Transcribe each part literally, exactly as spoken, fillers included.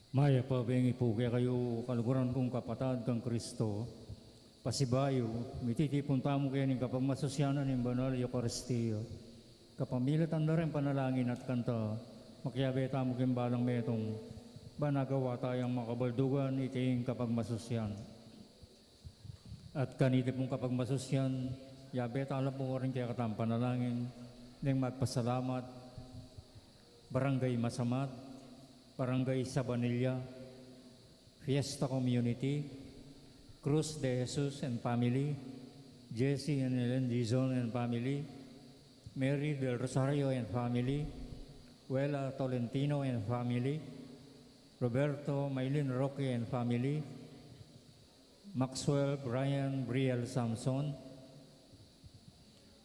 Mayap a bengi pu kekayu, kaluguran kung kapatad kang Kristo. Pasibayu, mititipun tamu keni king kapagmasusyan ning Banal a Eukaristia. Kapamilatan da ring panalangin at kanta, makiabe tamu king balang metung, ban agawa tayang makabaldugan iting kapagmasusyan. At kaniti pung kapagmasusyan, yabe tala pu karing kekatang panalangin ning magpasalamat, Barangay Masamat, Barangay Sabanilla, Fiesta Community, Cruz de Jesus and family, Jesse and Ellen Dizon and family, Mary del Rosario and family, Wela Tolentino and family, Roberto Maylin Roque and family, Maxwell Brian Briel Samson,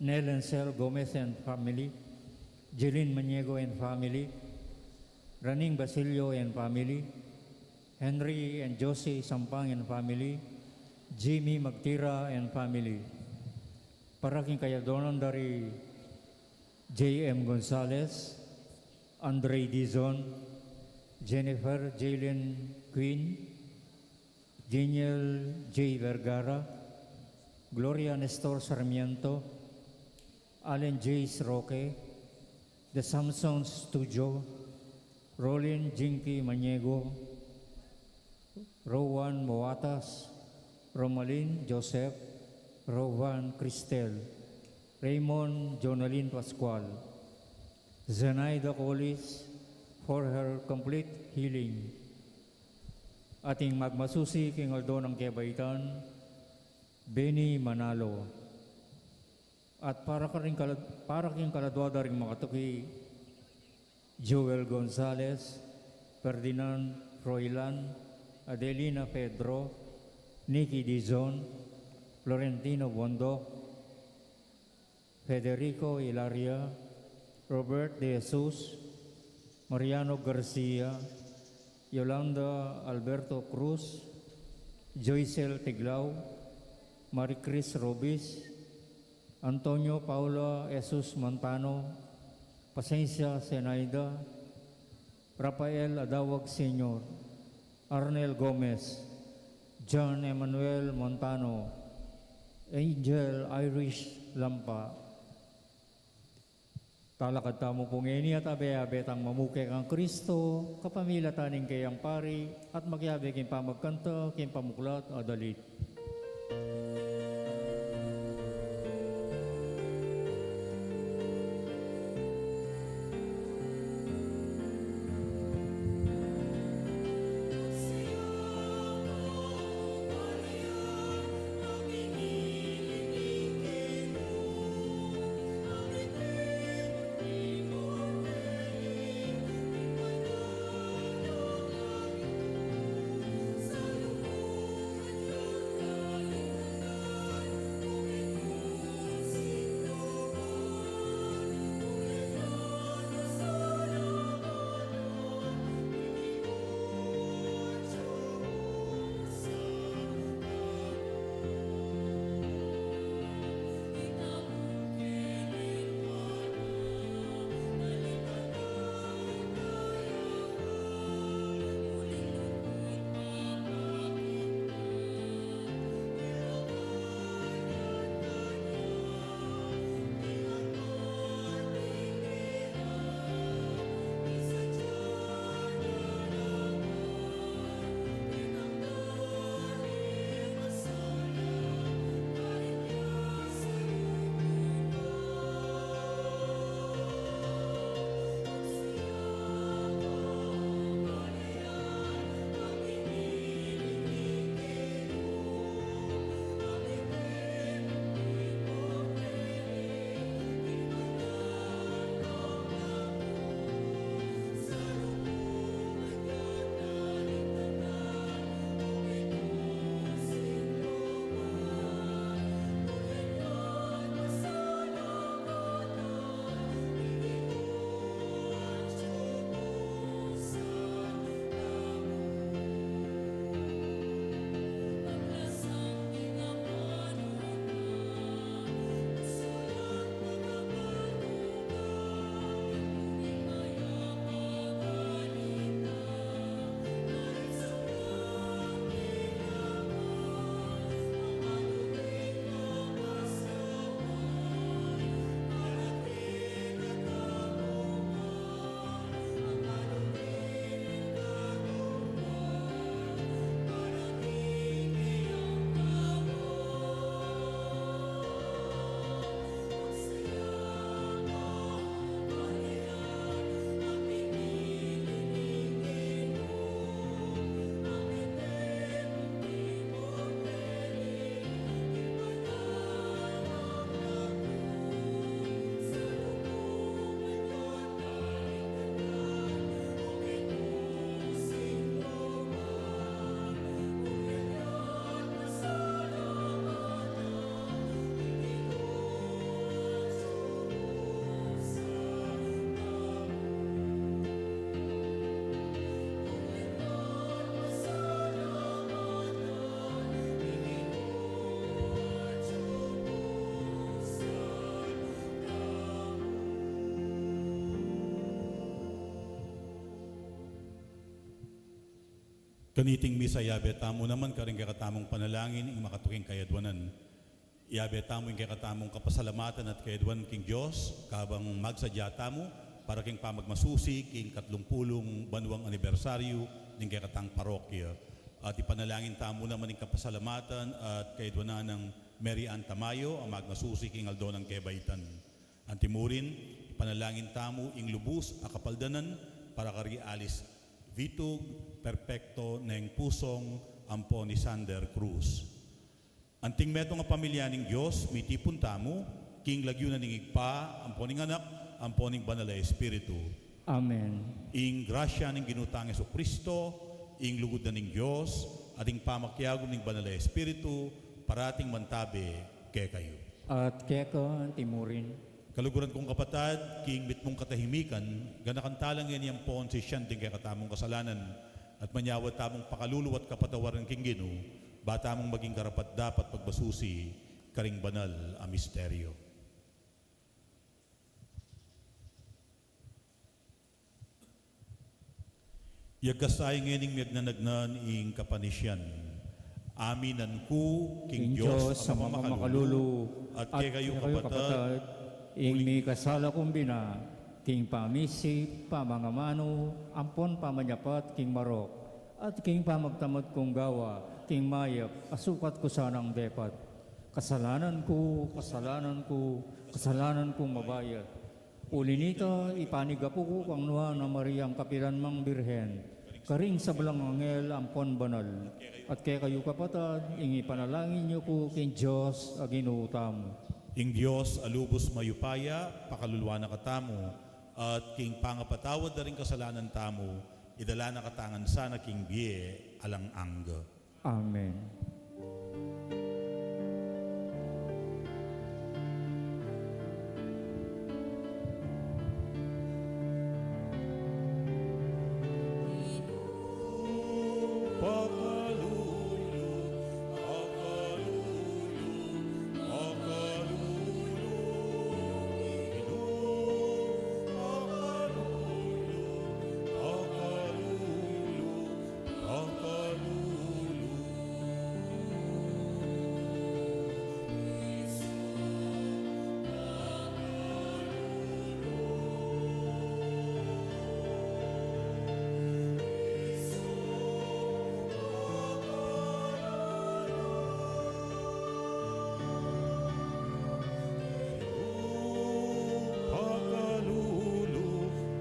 Nel and Sel Gomez and family, Jeline Maniego and family, Raning Basilio and family, Henry and Josie Sampang and family, Jimmy Magtira and family. Para king kayaldo nang dari J M Gonzalez, Andre Dizon, Jennifer Jalen Queen, Daniel J Vergara, Gloria Nestor Sarmiento, Allen Jace Roque, The Samson Studio, Rolin Jinky Maniego, Rowan Moatas, Romalin Joseph, Rowan Cristel, Raymond Jonalyn Pascual, Zenaida Collis, for her complete healing. Ating magmasusi king aldo nang kebaitan, Benny Manalo. At para karing kalad-, para king kaladua da ring makatuki, Joel Gonzalez, Ferdinand Froilan, Adelina Pedro, Nicky Dizon, Florentino Bondoc, Federico Hilaria, Robert De Jesus, Mariano Garcia, Yolanda Alberto Cruz, Joycel Tiglao, Maricris Robis, Antonio Paula Jesus Montano, Pasensia Senaida, Rafael Adawag Senior, Arnel Gomez, John Emmanuel Montano, Angel Irish Lampa. Talakad tamu pu ngeni at abe-abe tang mamuke kang Kristo, kapamilatan ning kayang pari, at makiabe king pamagkanta, king pamuklat a dalit. Kaniting misa, iyabe tamu naman karing kekatamung panalangin ing makatuking kayadwanan. Iyabe tamu ing kekatamung kapasalamatan at kayadwanan king Dios, kabang magsadya tamu para king pamagmasusi king katlumpulung banwang anibersaryu ning kekatang parokya. At ipanalangin tamu naman ing kapasalamatan at kayadwanan nang Mary Ann Tamayo, a magmasusi king aldo nang kebaitan. Antimurin, ipanalangin tamu ing lubus a kapaldanan para kari Alice Vitug Perfecto neng Pusong ampo ni Sander Cruz. Anting metung a pamilya ning Dios, mitipun tamu king lagyu na ning Ibpa, ampo ning Anak, ampo ning Banal a Espiritu. Amen. Ing grasya ning Ginu tang Jesucristo, ing lugud na ning Dios, at ing pamakiagum ning Banal a Espiritu, parating mantabe kekayu. At keka antimurin. Kaluguran kung kapatad, king mitmung katahimikan, ganakan tala ngeni ampon sisian ding kekatamung kasalanan, at manyawad tamung pakalulu at kapatawaran king Ginu, ba tamung maging karapat-dapat pagmasusi karing banal a misteryo. Yagkas tayu ngening miyagnanagnan ing kapanisian. Aminan ku king Dios a mapamakalulu, at kekayu kapatad, ing mikasala kung bina, king pamisip, pamangamanu, ampon pamanyapat king marok, at king pamagtamad kung gawa, king mayap, a sukat ku sanang depat. Kasalanan ku, kasalanan ku, kasalanan kung mabayat. Uli nita, ipanigapu ku kang Nuan a Mariang kapilan mang Birhen, karing sablang anghel ampon banal, at kekayu kapatad, ing ipanalangin yu ku king Dios a Ginu tamu. Ing Dios a lubus mayupaya, pakaluluan na katamu, at king pangapatawad da ring kasalanan tamu, idala na katamu ngan sana king bie alang angga. Amen. Pakalulu,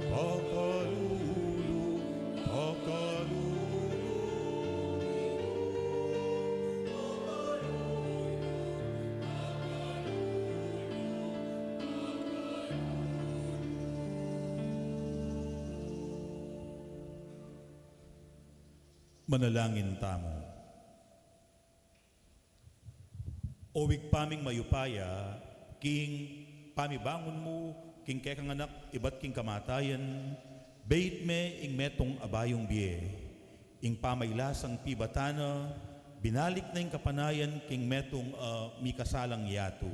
pakalulu, pakalulu. Manalangin tamu. O Ibpa ming mayupaya, king pamibangun mu king kekang Anak ibat king kamatayan, beit me ing metung a bayung bie, ing pamailasang pibatan na, binalik na ing kapanayan king metung a mikasalang yatu.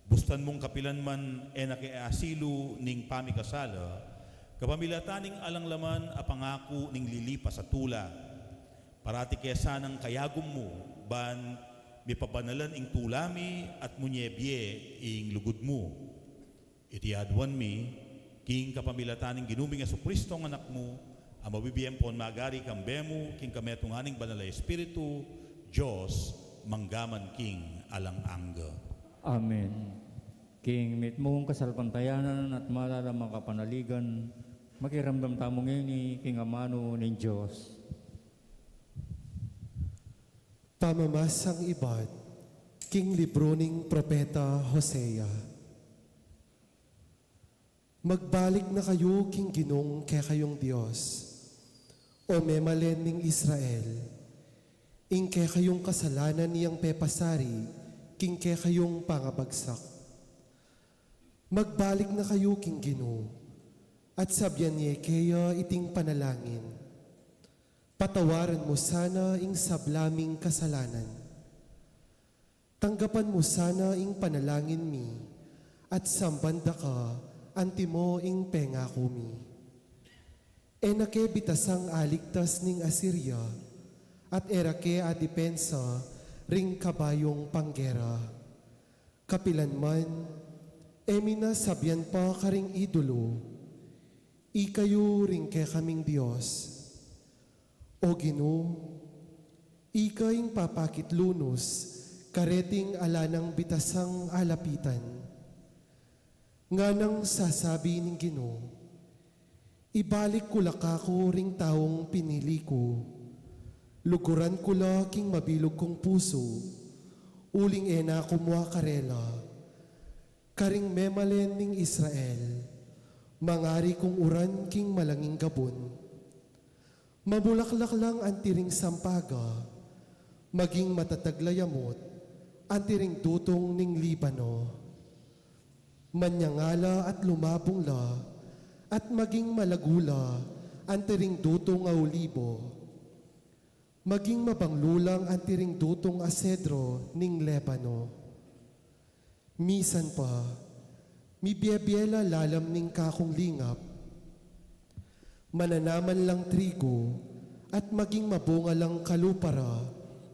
Bustan mung kapilan man e na ke asilu ning pamikasala, kapamilatan ning alang laman a pangaku ning lilipas a tula. Parati ke sanang kayagum mu, ban mipabanalan ing tula mi at munye bie ing lugud mu. Iti aduan mi, king kapamilatan ning Ginu ming Jesucristo a Anak mu, a mabibie ampon magari kambe mu, king kametungan ning Banal a Espiritu, Dios, mangga man king alang angga. Amen. King mitmung kasalpantayanan at malalam a kapanaligan, makiramdam tamu ngeni king amanu ning Dios. Pamamasang ibat king libru ning propeta Hosea. Magbalik na kayu king Ginung kekayung Dios, o memalen ning Israel, ing kekayung kasalanan yang pepasari king kekayung pangabagsak. Magbalik na kayu king Ginu, at sabyan ye keya iting panalangin. Patawaran mu sana ing sabla ming kasalanan. Tanggapan mu sana ing panalangin mi, at samban da ka antimo ing pengaku mi. E na ke bitasang aligtas ning Asiria, at e ra ke adipensa ring kabayung panggera. Kapilan man, e mi na sabian pa karing idolo, "Ika yu ring kekaming Dios." O Ginu, ika ing papakit lunus kareting ala nang bitasang alapitan. Nganang sasabi ning Ginu, "Ibalik ku la kaku ring taung pinili ku. Luguran ku la king mabilug kung pusu, uling e na ku mua karela." Karing memalen ning Israel, mangari kung uran king malanging gabun. Mamulaklak lang anti ring sampaga, maging matatag la yamut anti ring dutung ning Libano. Manyangala at lumabung la, at maging malagu la anti ring dutung a olibo. Maging mabanglu lang anti ring dutung a sedro ning Lebano. Misan pa, mibie-bie la lalam ning kakung lingap. Mananaman lang trigu, at maging mabunga lang kalupa ra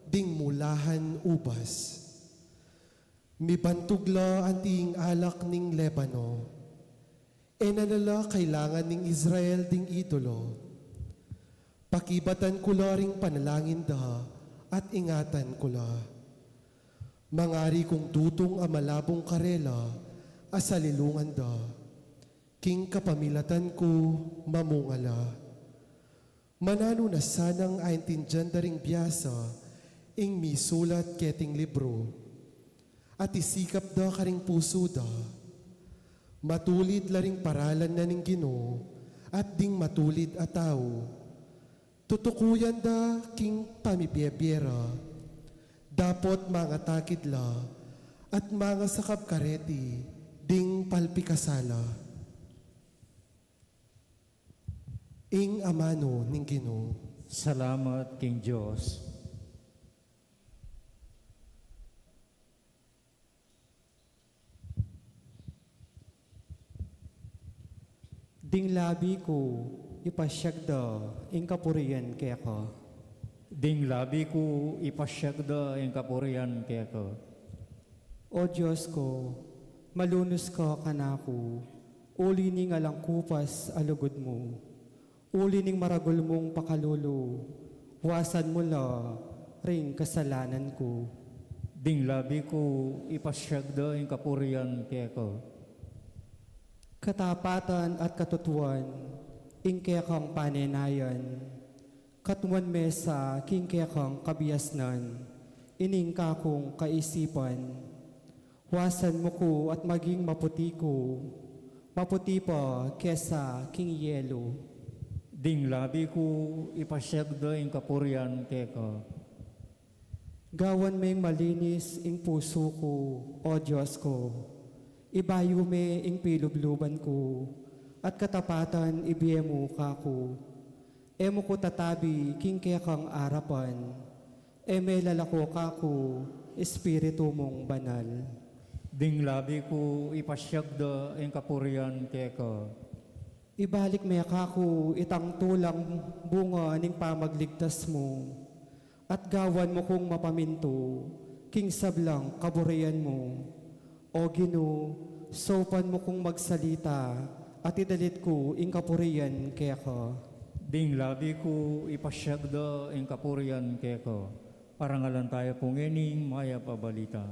ding mulahan ubas. Mibantug la anti ing alak ning Lebano. E na la kailangan ning Israel ding idolo. Pakibatan ku la ring panalangin da at ingatan ku la. Mangari kung dutung a malabung karela a salilungan da. King kapamilatan ku mamunga la. Mananu na sanang aintindian da ring biasa ing misulat keting libru, at isikap da karing pusu da. Matulid la ring paralan na ning Ginu at ding matulid a tau. Tutukuyan da king pamibie-bie ra, dapot mangatakid la at mangasakab kareti ding palpikasala. Ing amanu ning Ginu. Salamat king Dios. Ding labi ku, ipasiag da ing kapurian keka. Ding labi ku, ipasiag da ing kapurian keka. O Dios ku, malunus ka kanaku, uli ning alang kupas a lugud mu, uli ning maragul mung pakalulu, wasan mu la ring kasalanan ku. Ding labi ku, ipasiag da ing kapurian keka. Katapatan at katutuan, ing kekang panenayan, katmuan me sa king kekang kabiasnan, ining kakung kaisipan. Wasan mu ku at maging maputi ku, maputi pa kesa king yelu. Ding labi ku, ipasiag da ing kapurian keka. Gawan meng malinis ing pusu ku, O Dios ku. Ibayu me ing pilubluban ku, at katapatan ibie mu kaku. E mu ku tatabi king kekang arapan, e me lalako kaku Espiritu mung Banal. Ding labi ku, ipasiag da ing kapurian keka. Ibalik me kaku itang tulang bunga ning pamagligtas mu, at gawan mu kung mapamintu king sablang kaburian mu. O Ginu, saupan mu kung magsalita, at idalit ku ing kapurian keka. Ding labi ku, ipasiag da ing kapurian keka. Parangalan taya pu ngening mayap a balita.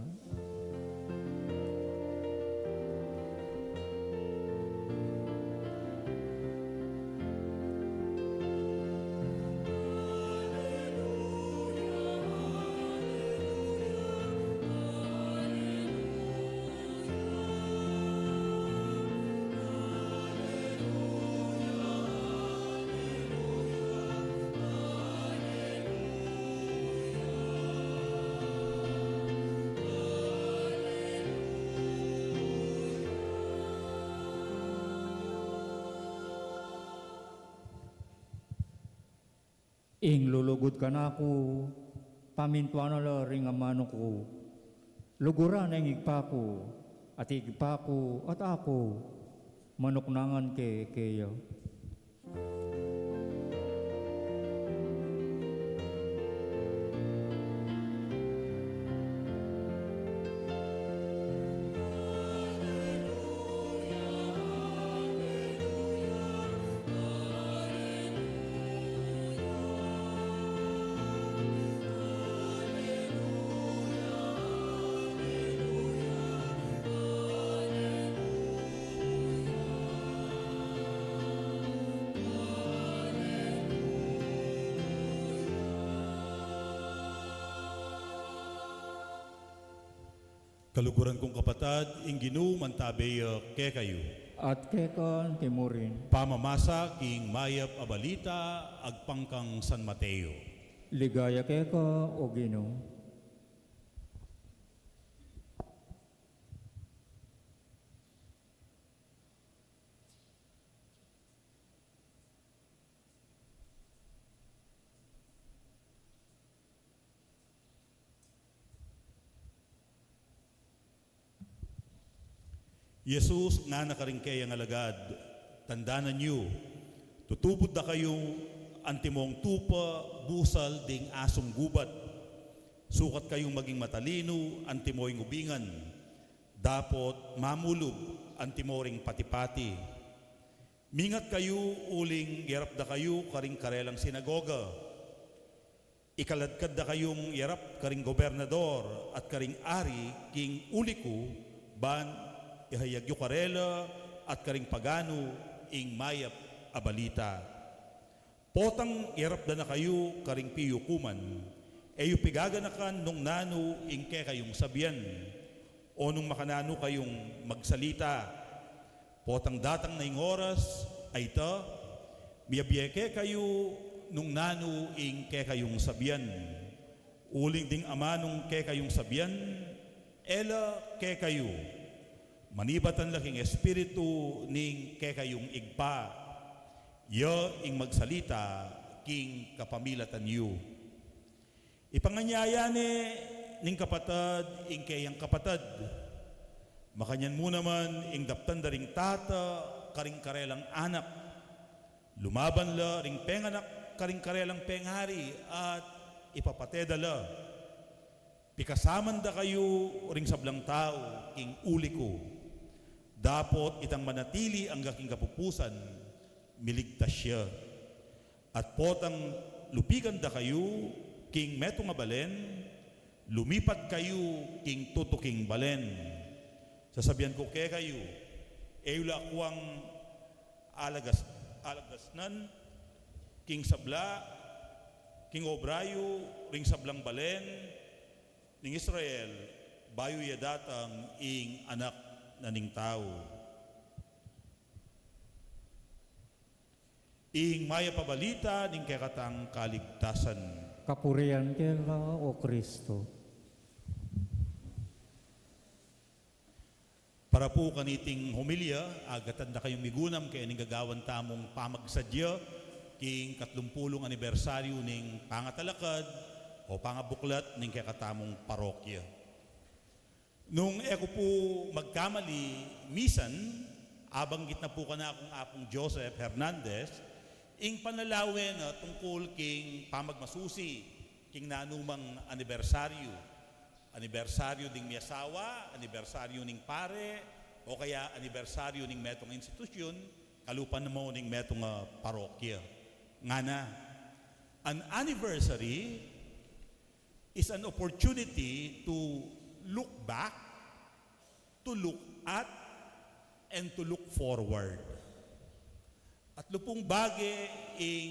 Ing lulugud kanaku, pamintuan na la ring amanu ku. Luguran na ing Ibpa ku, at ing Ibpa ku, at aku, manuknangan ke keya. Kaluguran kung kapatad, ing Ginu mantabe ya kekayu. At keka antimurin. Pamamasa king mayap a balita agpang kang San Mateo. Ligaya keka, o Ginu. Jesus ngana karing keyang alagad, tandanan yu, tutubud da kayu antimong tupa busal ding asung gubat. Sukat kayung maging matalinu antimo ing ubingan, dapot mamulub antimo ring pati-pati. Mingat kayu uling yarap da kayu karing karelang sinagoga. Ikaladkad da kayung yarap karing gobernador at karing ari king uli ku, ban ihayag yu karela at karing paganu ing mayap a balita. Potang yarap da na kayu karing piukuman, e yu pigaganakan nung nanu ing kekayung sabian, o nung makananu kayung magsalita. Potang datang na ing oras a ita, miyabie kekayu nung nanu ing kekayung sabian. Uling ding amanung kekayung sabian, e la kekayu, manibatan la king Espiritu ning kekayung Ibpa, ya ing magsalita king kapamilatan yu. Ipanganyaya ne ning kapatad ing keyang kapatad. Makanyan mu naman ing daptan da ring tata karing karelang anak. Lumaban la ring penganak karing karelang pengari at ipapate da la. Pikasaman da kayu ring sablang tau king uli ku. Dapot itang manatili angga king kapupusan, miligtas ya. At potang lupigan da kayu king metung a balen, lumipat kayu king tutuking balen. Sasabian ku kekayu, e yu la akwang alagas-, alagasnan king sabla, king obra yu ring sablang balen ning Israel, bayu ya datang ing Anak na ning Tau. Ing mayap a balita ning kekatang kaligtasan. Kapurian keka, o Kristo. Para pu kaniting homilya, agatan da kayung migunam keni ning gagawan tamung pamagsadya king katlumpulung anibersaryu ning pangatalakad o pangabuklat ning kekatamung parokya. Nung e ku pu magkamali, misan, abanggit na pu kanakung Apung Joseph Hernandez ing panlalawen na tungkul king pamagmasusi king nanumang anibersaryu. Anibersaryu ding miyasawa, anibersaryu ning pare, o kaya anibersaryu ning metung a institusyun, kalupa na mu ning metung a parokya. Ngana, an anniversary is an opportunity to look back, to look at, and to look forward. Atlu pung bage ing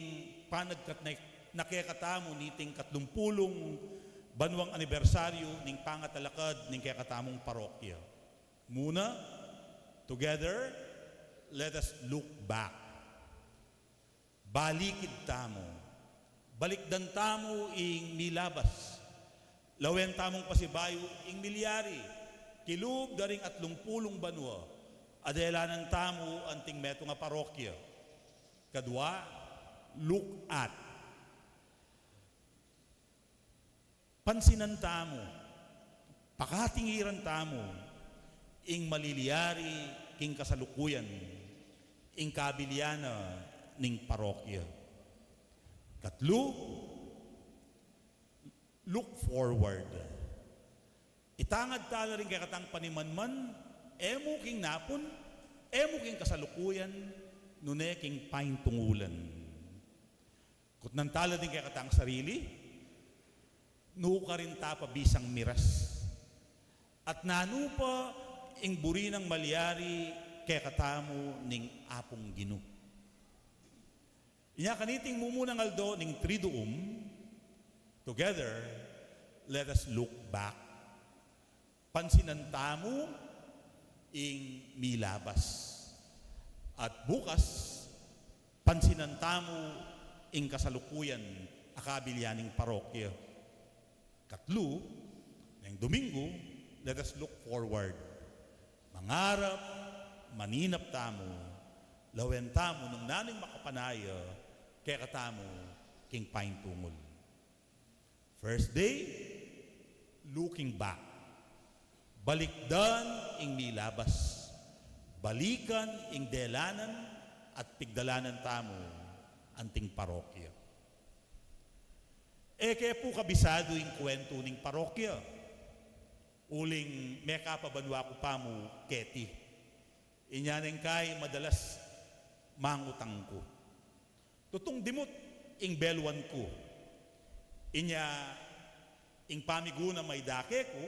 panagkat na, na kekatamu niting katlumpulung banuang anibersaryu ning pangatalakad ning kekatamung parokya. Muna, together, let us look back. Balikid tamu. Balikdan tamu ing milabas. Lawen tamung pasibayu ing milyari. Kilub da ring atlumpulung banua. Adelanan tamu anting metung a parokya. Kadua, look at. Pansinan tamu, pakatingiran tamu, ing malilyari king kasalukuyan, ing kabiliana ning parokya. Katlu, look forward. Itangad tala ring kekatang panimanman, e mu king napun, e mu king kasalukuyan, nune king paintungulan. Kutnan tala ding kekatang sarili, nukarin ta pa bisang miras. At nanu pa ing buri nang malyari kekatamu ning Apung Ginu. Inya kaniting mumunang aldo ning Triduum, together, let us look back. Pansinan tamu ing milabas. At bukas, pansinan tamu ing kasalukuyan a kabilyan ning parokya. Katlu, neng Domingo, let us look forward. Mangarap, maninap tamu, lawen tamu nung nanu ing makapanaya kekatamu king paintungul. First day, looking back. Balikdan ing milabas. Balikan ing delanan at pigdalanan tamu anting parokya. E ke pu kabisadu ing kwentu ning parokya. Uling mekapabanua ku pa mu keti. Inya neng kai madalas mangutang ku. Tutung dimut ing beluan ku. Inya ing pamiguna maidake ku,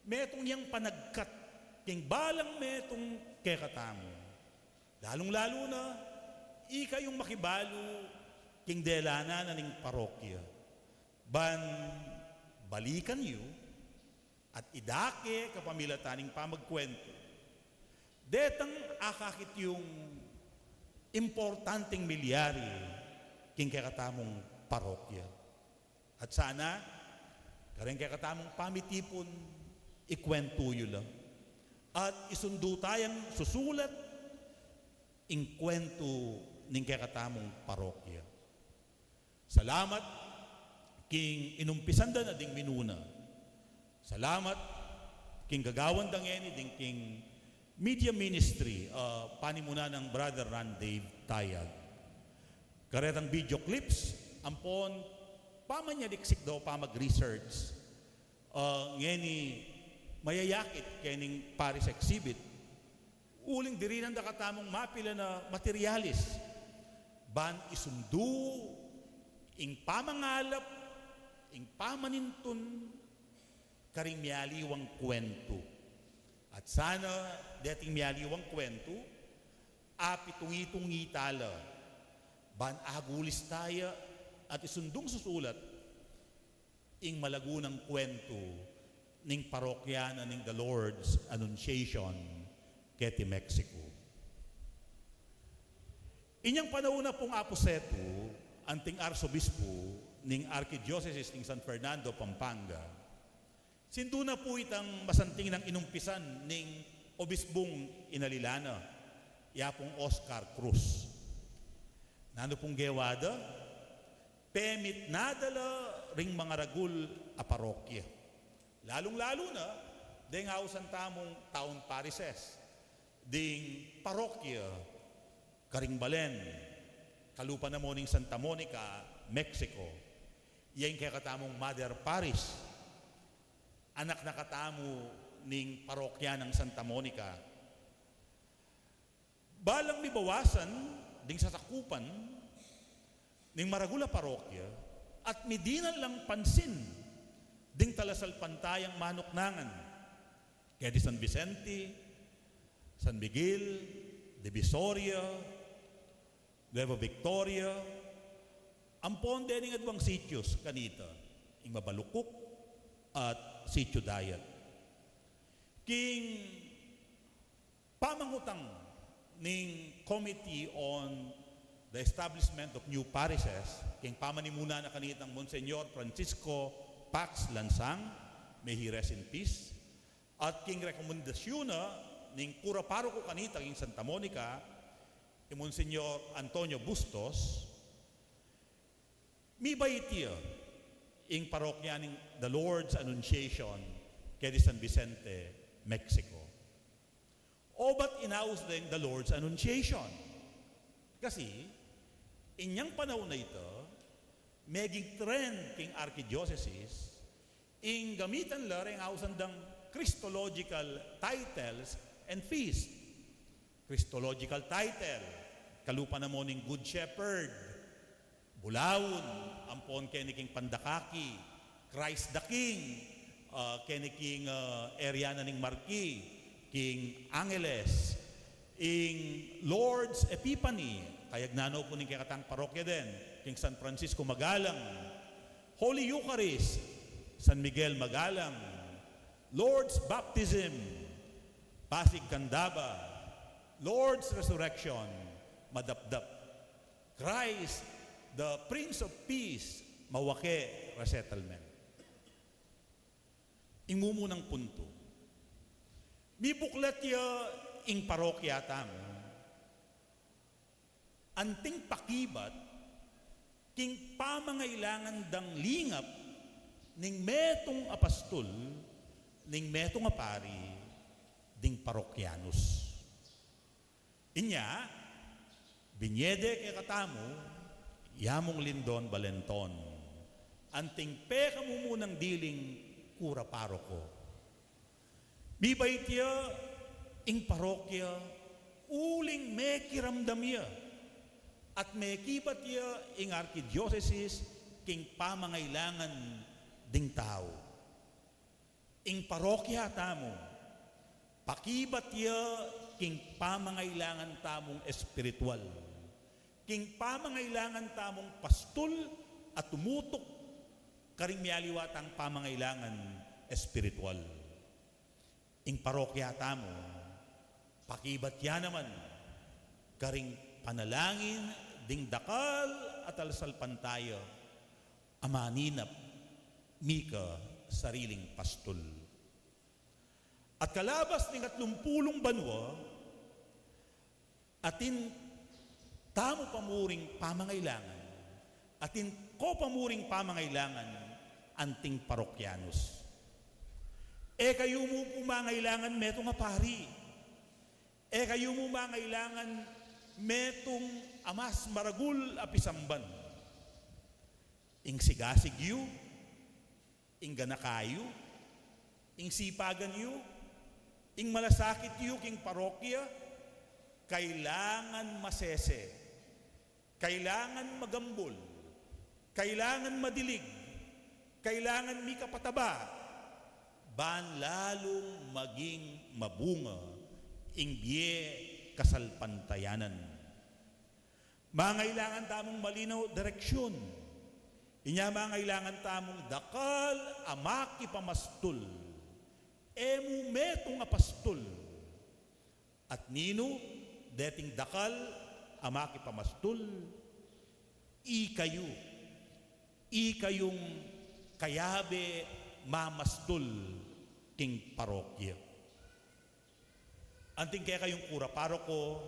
metung yang panagkat king balang metung kekatamu. Lalung-lalu na, ikayung makibalu king delanan na ning parokya. Ban balikan yu, at idake kapamilatan ning pamagkwentu. Detang akakit yung importanteng milyari king kekatamung parokya. At sana, kareng kekatamung pamitipun, ikwentu yu la. At isundu tayang susulat ing kwentu ning kekatamung parokya. Salamat king inumpisan da na ding minuna. Salamat king gagawan da ngeni ding king media ministry, ah, panimuna nang Brother Ran Dave Tayag. Karetang video clips, ampon pamanyaliksik da o pamag-research, ah, ngeni mayayakit kening Paris exhibit. Uling dirinan da katamung mapilan a materialis ban isundu ing pamangalap, ing pamanintun karing mialiwang kwentu. At sana deting mialiwang kwentu, apitungi-tungi tala ban agulis taya at isundung susulat ing malagu nang kwentu ning parokya na ning The Lord's Annunciation keti Mexico. Inyang panaun na pung Apo Setu, anting Arsobispu ning Arkidiosesis ning San Fernando, Pampanga, sindu na pu itang masanting nang inumpisan ning obispung inalila na, i Apung Oscar Cruz. Nanu pung gewa da? Pemitnada la ring mangaragul a parokya. Lalung-lalu na, deng ausan tamung town parishes, ding parokya karing balen, kalupa na mu ning Santa Monica, Mexico. Iya ing kekatamung mother parish. Anak na katamu ning parokya nang Santa Monica. Balang mibawasan ding sasakupan ning maragul a parokya at midinan lang pansin ding talasalpantayang manuknangan keti San Vicente, San Miguel, Divisoria, Nueva Victoria, ampon dening adwang sitios kanita, ing Mabalukuk at Sitio Dayat. King pamangutang ning Committee on the Establishment of New Parishes, king pamanimuna na kanitang Monsignor Francisco Pax Lansang, may he rest in peace, at king rekomendasyun na ning kura paroko kanita king Santa Monica, i Monsignor Antonio Bustos, mibait ya ing parokya ning The Lord's Annunciation keti San Vicente, Mexico. O ba't inaus deng The Lord's Annunciation? Kasi, inyang panaun a ita, meging trend king arkidiosesis ing gamitan la reng ausan dang Christological titles and feast. Christological title, kalupa na mu ning Good Shepherd, Bulaun, ampon keni king Pandakaki, Christ the King, ah, keni king, ah, area na ning Marquee, king Angeles, ing Lord's Epiphany, kayag nanu pu ning kekatang parokya den, king San Francisco Magalang, Holy Eucharist, San Miguel Magalang, Lourdes baptism, Pasig Candaba, Lourdes resurrection, Madapdap. Christ, the Prince of Peace, Mawaque resettlement. Ing mumunang puntu. Mibuklat ya ing parokya tamu, anting pakibat king pamangailangan dang lingap ning metung a pastul, ning metung a pari, ding parokyanus. Inya, binie de kekatamu i Among Lindon Balenton, anting pekamumunang diling kura paroko. Mibait ya ing parokya uling mekiramdam ya at mekibat ya ing arkidiosesis king pamangailangan ding tau. Ing parokya tamu, pakibat ya king pamangailangan tamung espiritual, king pamangailangan tamung pastul a tumutuk karing mialiwa tang pamangailangan espiritual. Ing parokya tamu, pakibat ya naman karing panalangin ding dakal a talasalpantaya a maninap mika sariling pastul. At kalabas ning atlumpulung banua, atin tamu pa muring pamangailangan, atin ko pa muring pamangailangan, anting parokyanus. E kayu mu pu mangailangan metung a pari. E kayu mu mangailangan metung a mas maragul a pisamban. Ing sigasig yu, ing ganaka yu, ing sipagan yu, ing malasakit yu king parokya, kailangan masese, kailangan magambul, kailangan madilig, kailangan mikapataba, ban lalung maging mabunga ing bie kasalpantayanan. Mangailangan tamung malinaw direksyun. Inya mangailangan tamung dakal a makipamastul. E mu metung a pastul. At ninu deting dakal a makipamastul? Ikayu. Ikayung kayabe mamastul king parokya. Anting kekayung kura paroko,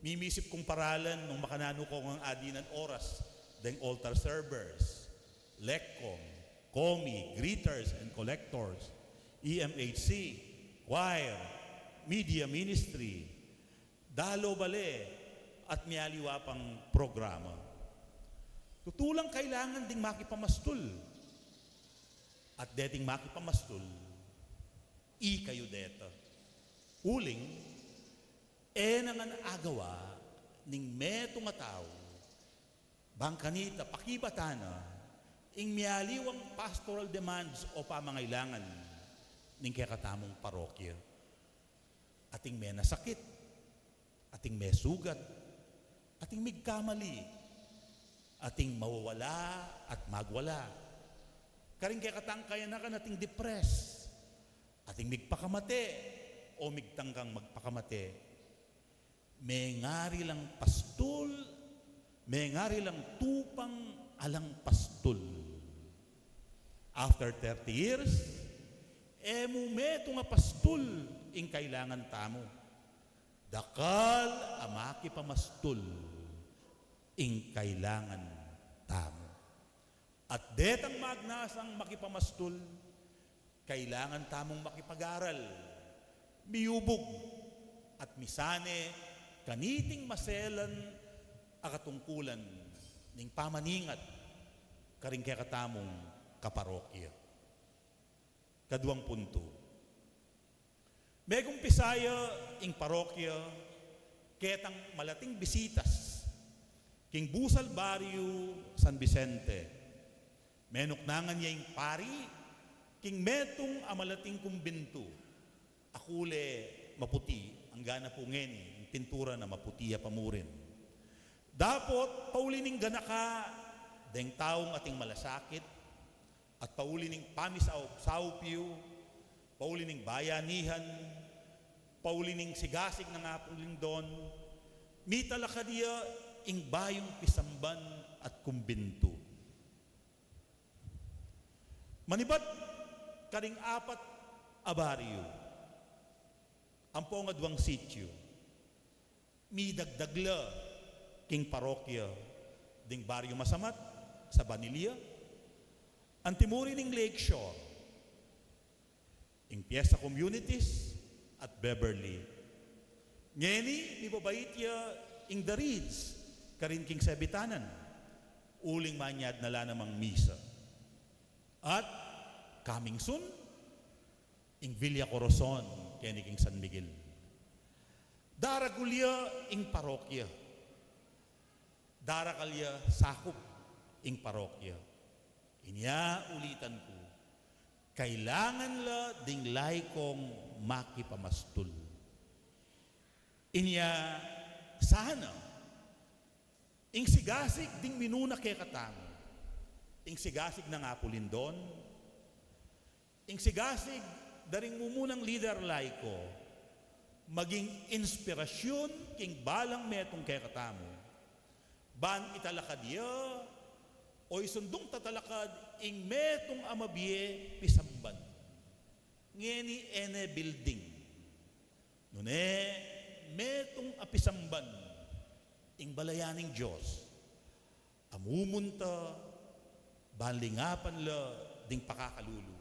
mimisip kung paralan nung makananu ko ngang adinan oras deng altar servers, lecom, comi, greeters and collectors, E M H C, choir, media ministry, dalo bale, at mialiwa pang programa. Tutu lang kailangan ding makipamastul. At deting makipamastul, ikayu deta. Uling, e na ngan agawa ning metung a tau, bang kanita pakibatan na ing mialiwang pastoral demands o pamangailangan ning kekatamung parokya. Ating menasakit, ating mesugat, ating migkamali, ating mawawala at magwala. Karing kekatang kayanakan ating depress, ating migpakamate o migtangkang magpakamate. Mengari lang pastul, mengari lang tupang alang pastul. After thirty years, e mu metung a pastul ing kailangan tamu. Dakal a makipamastul ing kailangan tamu. At detang magnasang makipamastul, kailangan tamung makipag-aral, miyubug, at misane kaniting maselan a katungkulan ning pamaningat karing kekatamung kaparokya. Kaduang puntu. Megumpisa ya ing parokya ketang malating bisitas king Busal Barrio, San Vicente. Menuknangan ya ing pari king metung a malating kumbintu a kule maputi, angga na pu ngeni ing pintura na maputi ya pa murin. Dapot pauli ning ganaka deng taung ating malasakit, at pauli ning pamisaup-saup yu, Pauli ning bayanihan, pauli ning sigasig nang Apung Lindon, mitalakad ya ing bayung pisamban at kumbintu. Manibat karing apat a baryu, ampong adwang sityu, midagdag la king parokya ding Baryu Masamat, Sabanilla, antimuri ning Lakeshore, ing Fiesta Communities at Beverly. Ngeni, mibabait ya ing The Reeds karin king Sebitanan, uling manyad na la namang misa. At coming soon, ing Villa Corazon keni king San Miguel. Daragul ya ing parokya. Darakal ya sakup ing parokya. Inya ulitan ku, kailangan la ding laikong makipamastul. Inya sana ing sigasig ding minuna kekatamu, ing sigasig nang Apu Lindon, ing sigasig da ring mumunang lider laiko, maging inspirasyun king balang metung kekatamu, ban italakad ya o isundung tatalakad ing metung a mabie pisamban. Ngeni e ne building, nune metung a pisamban, ing balayan ning Dios a mumunta ban lingapan la ding pakakalulu,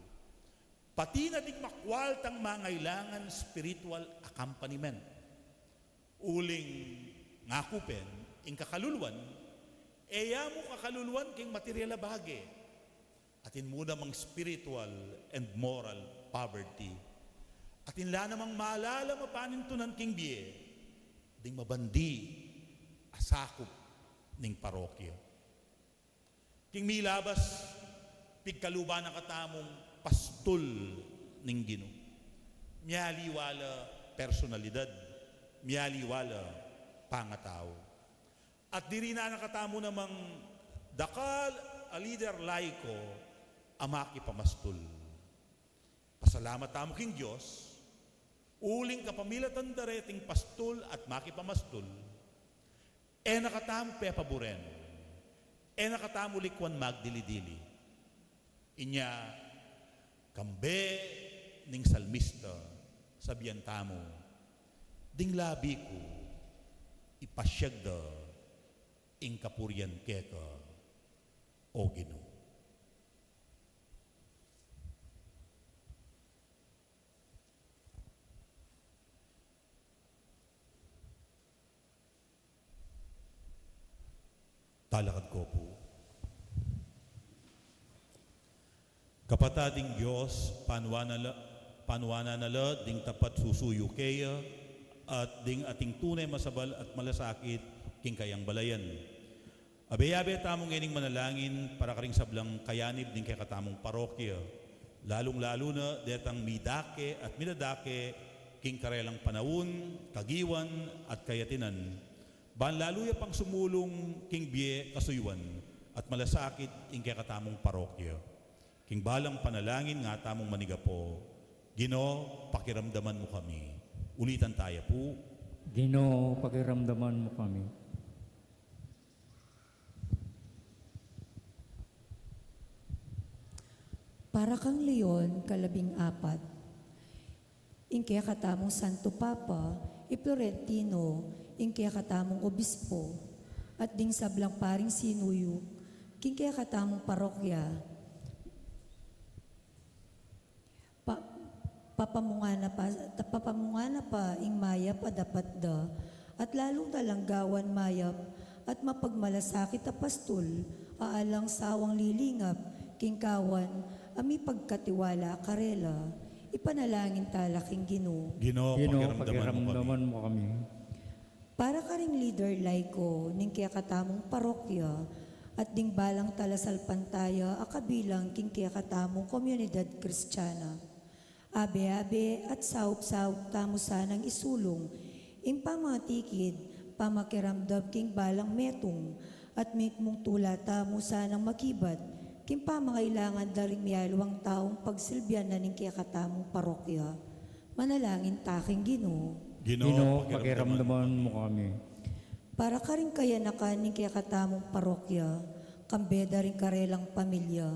pati na ding makwaltang mangailangan spiritual accompaniment. Uling ngaku pin, ing kakaluluan e ya mu kakaluluan king material a bage. Atin mu namang spiritual and moral poverty. Atin la namang malalam a panintunan king bie ding mabandi a sakup ning parokya. King milabas, pigkaluban na katamung pastul ning Ginu. Mialiwa la personalidad, mialiwa la pangatau. At dirinan na katamu namang dakal a lider laiko a makipamastul. Pasalamat tamu king Dios, uling kapamilatan da reting pastul at makipamastul, e na katamu pepaburen, e na katamu likuan magdili-dili. Inya, kambe ning salmista, sabian tamu, ding labi ku, ipasyag da ing kapurian keka, O Ginu. Talakad ko pu. Kapatad, ing Dios panuanan na la, panuanan na la ding tapat susuyu keya, at ding ating tune masabal at malasakit king kayang balayan. Abe-abe tamu ngening manalangin para karing sablang kayanib ning kekatamung parokya, lalung-lalu na detang midake at midadake king karelang panaun, kagiwan, at kayatinan, ban lalu ya pang sumulung king bie kasuyuan at malasakit ing kekatamung parokya. King balang panalangin nga tamung manigapo, Ginu, pakiramdaman mu kami. Ulitan taya pu. Ginu, pakiramdaman mu kami. Para kang Leon kalabing apat, ing kekatamung Santo Papa, i Florentino, ing kekatamung obispo, at ding sablang paring sinuyu king kekatamung parokya. Pa-, papamungana pa, papamungana pa ing mayap a dapat da, at lalung talang gawan mayap at mapagmalasakit a pastul, a alang sawang lilingap king kawan a mipagkatiwala karela. Ipanalangin tala king Ginu. Ginu, Ginu, pakiramdaman mu kami. Pakiramdaman mu kami. Para karing lider laiko ning kekatamung parokya at ding balang talasalpantaya a kabilang king kekatamung komunidad Kristiana. Abe-abe at saup-saup tamu sanang isulung ing pamatikid, pamakiramdam king balang metung, at mitmung tula tamu sanang makibat King pamangailangan da ring miyaliwang taung pagsilbian na ning kekatamung parokya. Manalangin ta king Ginu. Ginu, Ginu, pakiramdaman pakiramdaman mu kami. Para karing kayanakan ning kekatamung parokya, kambe da ring karelang pamilya,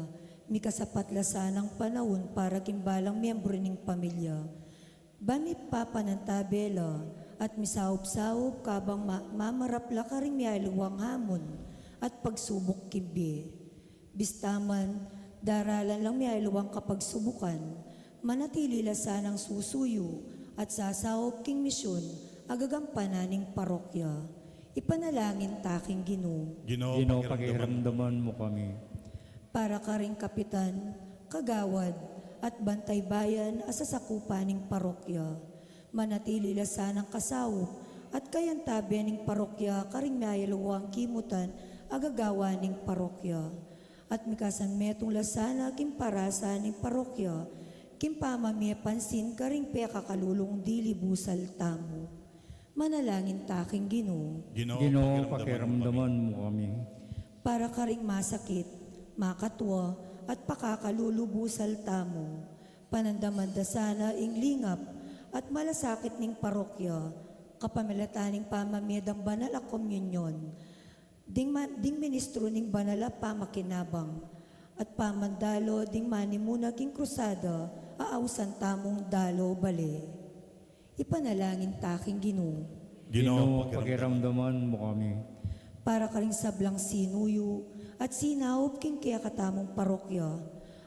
mikasapat la sanang panaun para king balang miyembru ning pamilya. Ban mipapanantabe la at misaup-saup kabang ma-, mamarap la karing miyaliwang hamon at pagsubuk king bie. Bista man, daralan lang miyaliwang kapagsubukan, manatili la sanang susuyu at sasaup king misyun a gagampanan ning parokya. Ipanalangin ta king Ginu. Ginu, Ginu, pakiramdaman pakiramdaman mu kami. Para karing kapitan, kagawad, at bantay bayan a sasakupan ning parokya. Manatili la sanang kasaup at kayantabe ning parokya karing miyaliwang kimutan a gagawan ning parokya. At mikasan metung la sana king parasa ning parokya, king pamamie pansin karing pekakalulung dilibusal tamu. Manalangin ta king Ginu. Ginu, Ginu, pakiramdaman pakiramdaman mu kami. Para karing masakit, makatwa, at pakakalulubusal tamu. Panandaman da sana ing lingap at malasakit ning parokya, kapamilatan ning pamamie dang banal a komunyon. Ding ma-, ding ministru ning banal a pamakinabang, at pamandalo ding manimuna king krusada a ausan tamung dalo bale. Ipanalangin ta king Ginu. Ginu, Ginu, pakiramdaman. Pakiramdaman mu kami. Para karing sablang sinuyu at sinaup king kekatamung parokya,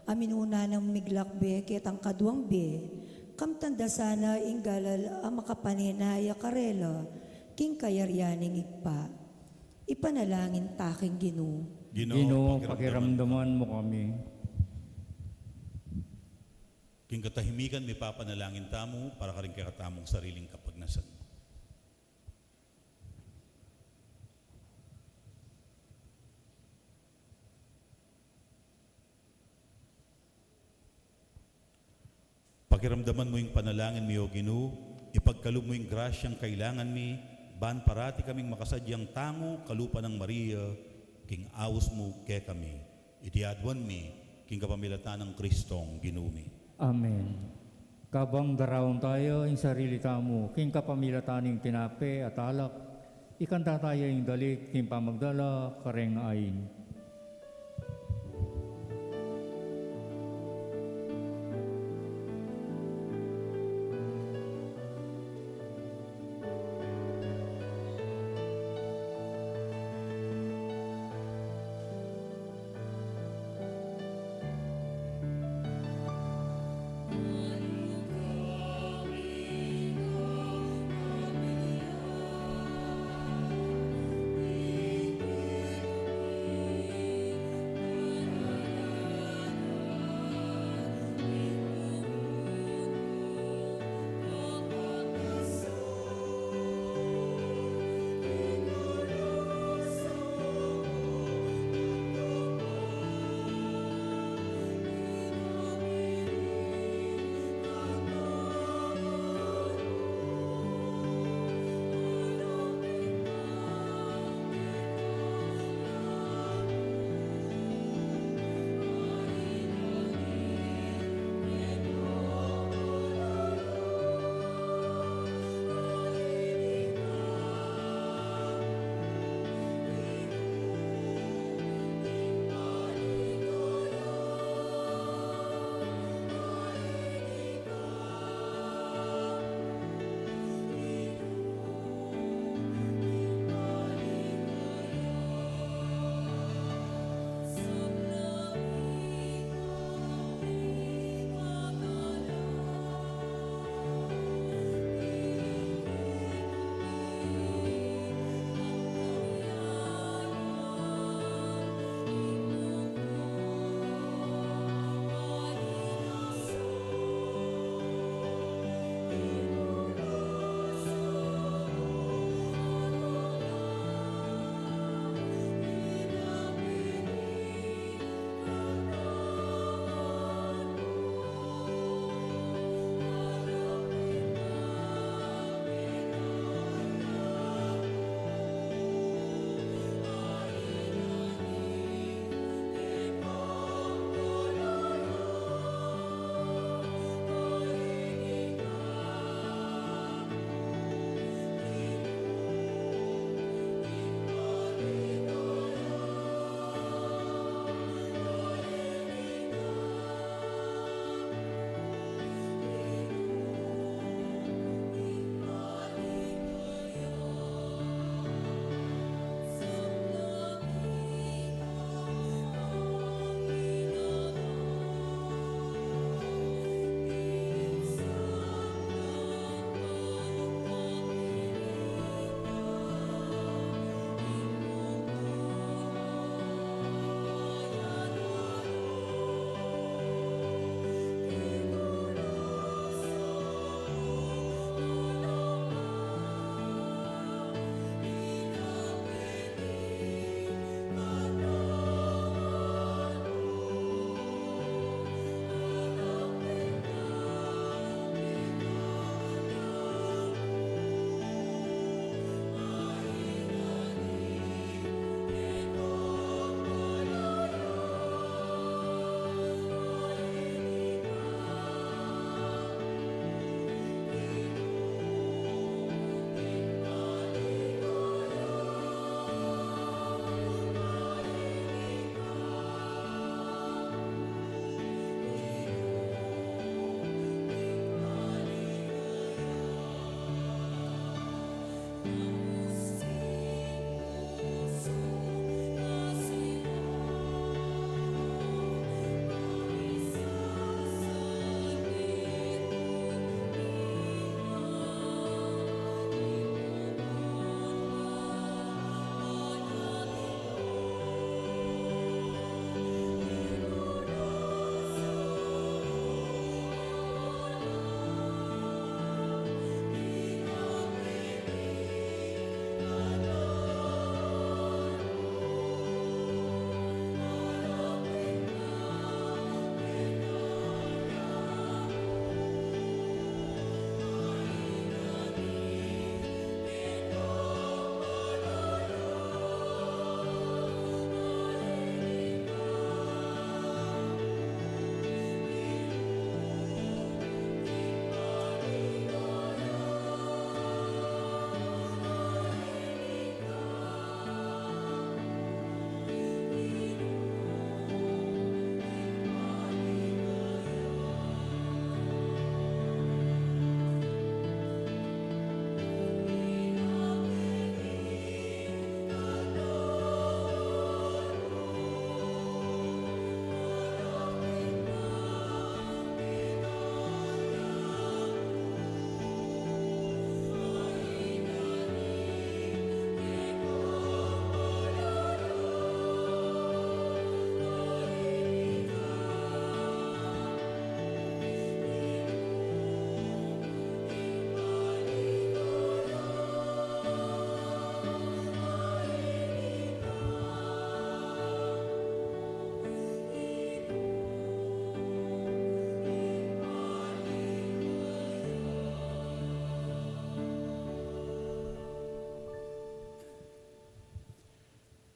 a minuna nang miglakbe ketang kaduang bie, kamtan da sana ing galal a makapanenaya karela king kayarian ning Ibpa. Ipanalangin ta king Ginu. Ginu, Ginu, pakiramdaman. Pakiramdaman mu kami. King katahimikan, mipapanalangin tamu para karing kekatamung sariling kapagnasan. Pakiramdaman mu ing panalangin mi, O Ginu, ipagkalub mu ing grasyang kailangan mi, ban parati kaming makasadyang tangu kalupa nang Maria, king aus mu kekami. Iti aduan mi, king kapamilatan nang Kristong Ginu mi. Amen. Kabang daraun tayu ing sarili tamu, king kapamilatan ning tinape at alak, ikanta tayu ing dalit king pamagdala kareng ain.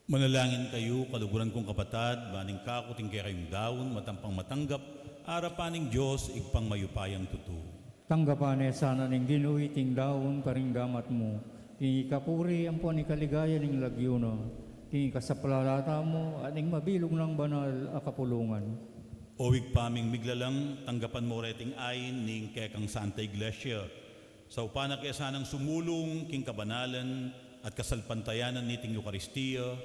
Manalangin kayu, kaluguran kung kapatad, ban ing kaku at ing kekayung daun, matampang matanggap arapan ning Dios, Ibpang mayupayang tutu. Tanggapan ne sana ning Ginu iting daun karing gamat mu, king ikapuri ampon ikaligaya ning lagyu na, king ikasaplala tamu at ning mabilug nang banal a kapulungan. O Ibpa ming miglalang, tanggapan mu reting ain ning kekang Santa Iglesia. Saupan na ke sanang sumulung king kabanalan at kasalpantayanan niting Eukaristia,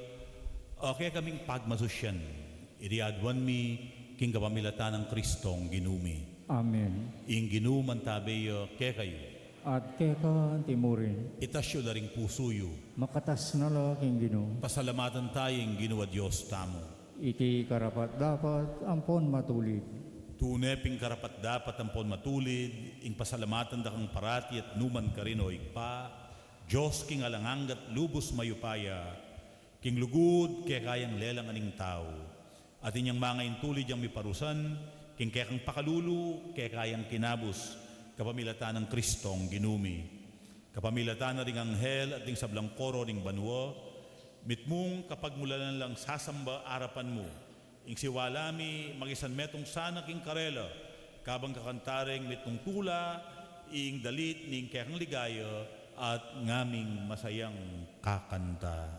a kekaming pagmasusyan, iti aduan mi king kapamilatan nang Kristong Ginu mi. Amen. Ing Ginu mantabe ya kekayu. At keka anti mu rin. Itas yu la ring pusu yu. Makatas na la king Ginu. Pasalamatan taya ing Ginu a Dios tamu. Iti karapat-dapat ampon matulid. Tune pin karapat-dapat ampon matulid ing pasalamatan da kang parati at nu man karin, o Ibpa, Dios king alang angga at lubus mayupaya, king lugud keka yang lelang a ning tau, at inyang manga intulid yang miparusan king kekang pakalulu keka yang kinabus, kapamilatan nang Kristong Ginu mi. Kapamilatan na ring anghel at ding sablang koro ning banua, mitmung kapagmulalan lang sasamba arapan mu, ing siwala mi mangisan metung sana king karela, kabang kakanta reng mitmung tula ing dalit ning kekang ligaya at ngaming masayang kakanta.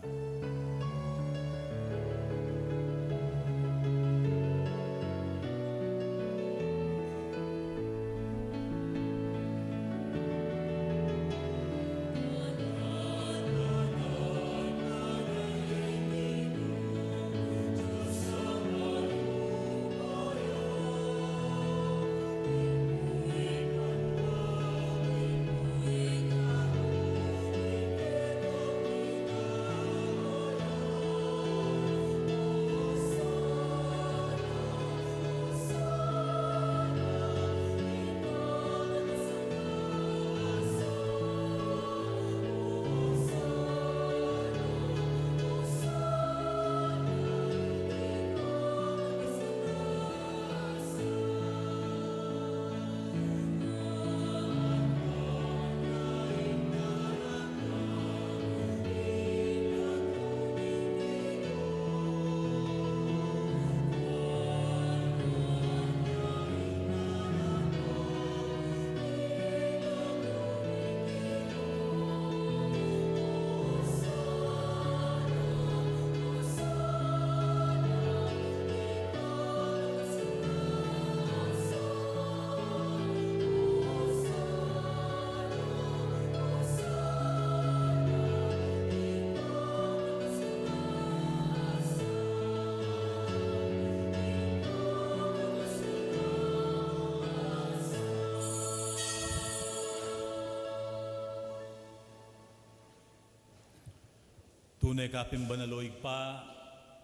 Tune ka pin banal, o Ibpa,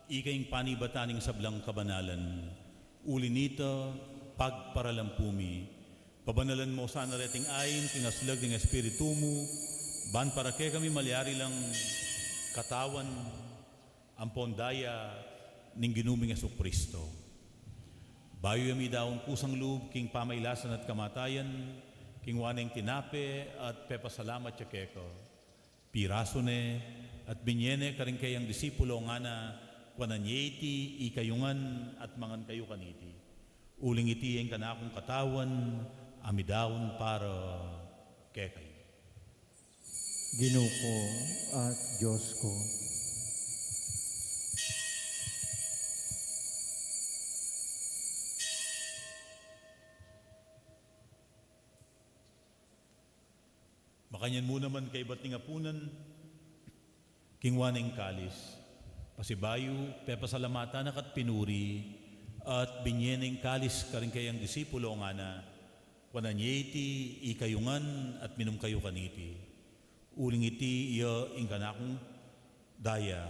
ika ing panibatan ning sablang kabanalan. Uli nita, pagparalampu mi, pabanalan mo sana reting ain king aslag ning Espiritu mu, ban para kekami malyari lang katawan ampon daya ning Ginu ming Jesucristo. Bayu ya midaun kusang lub king pamailasan at kamatayan, kinua ne ing tinape at pepasalamat ya keka. Pirasu ne at binye ne karing kayang disipulo, ngana, kuanan ye iti ikayu ngan at mangan kayu kaniti. Uling iti ing kanakung katawan a midaun para kekayu. Ginu ku at Dios ku. Makanyan mu naman kaybat ning apunan, kinua ne ing kalis, pasibayu pepasalamatan na ka at pinuri, at binye ne ing kalis karing kayang disipulo, ngana, kuanan ye iti ikayu ngan at minum kayu kaniti. Uling iti iya ing kanakung daya,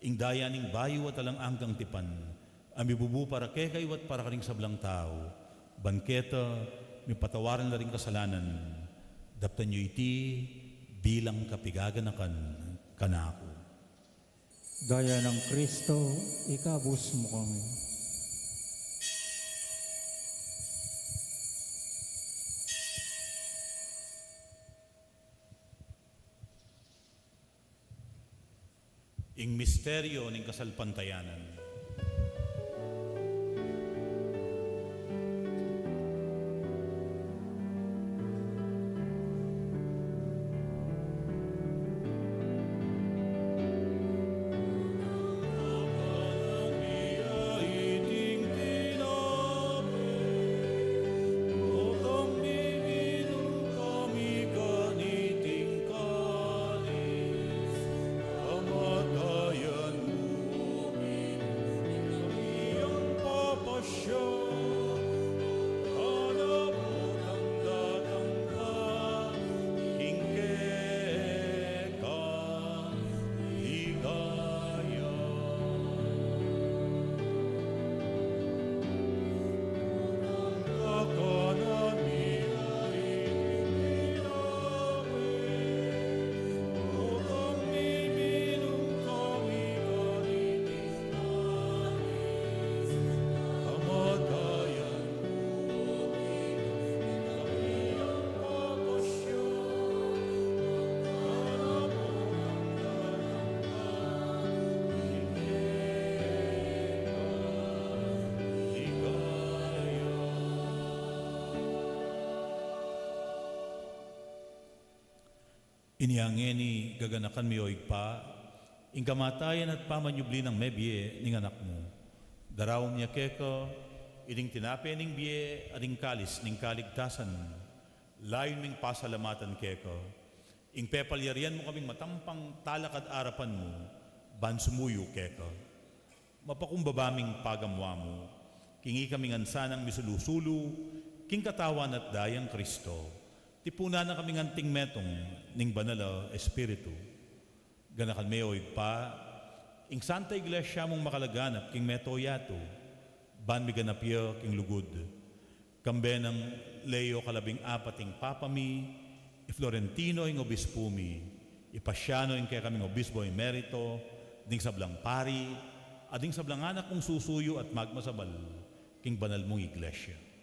ing daya ning bayu at alang anggang tipan, a mibubu para kekayu at para karing sablang tau, ban keta mipatawaran la ring kasalanan. Daptan yu iti bilang kapigaganakan kanaku. Daya nang Kristo, ikabus mu kami. Ing misteryo ning kasalpantayanan. Inya ngeni gaganakan mi, o Ibpa, ing kamatayan at pamanyubli nang mebie ning Anak mu. Daraun mi keka iting tinape ning bie at ing kalis ning kaligtasan. Layun ming pasalamatan keka ing pepalyarian mu kaming matampang talakad arapan mu ban sumuyu keka. Mapakumbaba ming pagamuan mu king ikami ngan sanang misulu-sulu king katawan at dayang Kristo. Tipunan na kaming anting metung ning Banal a Espiritu. Ganakan me, o Ibpa, ing Santa Iglesia mung makalaganap king mabilug a yatu, ban miganap ya king lugud. Kambe nang Leo kalabing apat ing Papa mi, i Florentino ing obispu mi, i Pasiano ing kekaming obispo emerito, ding sablang pari, at ding sablang anak mung susuyu at magmasabal king banal mung Iglesia.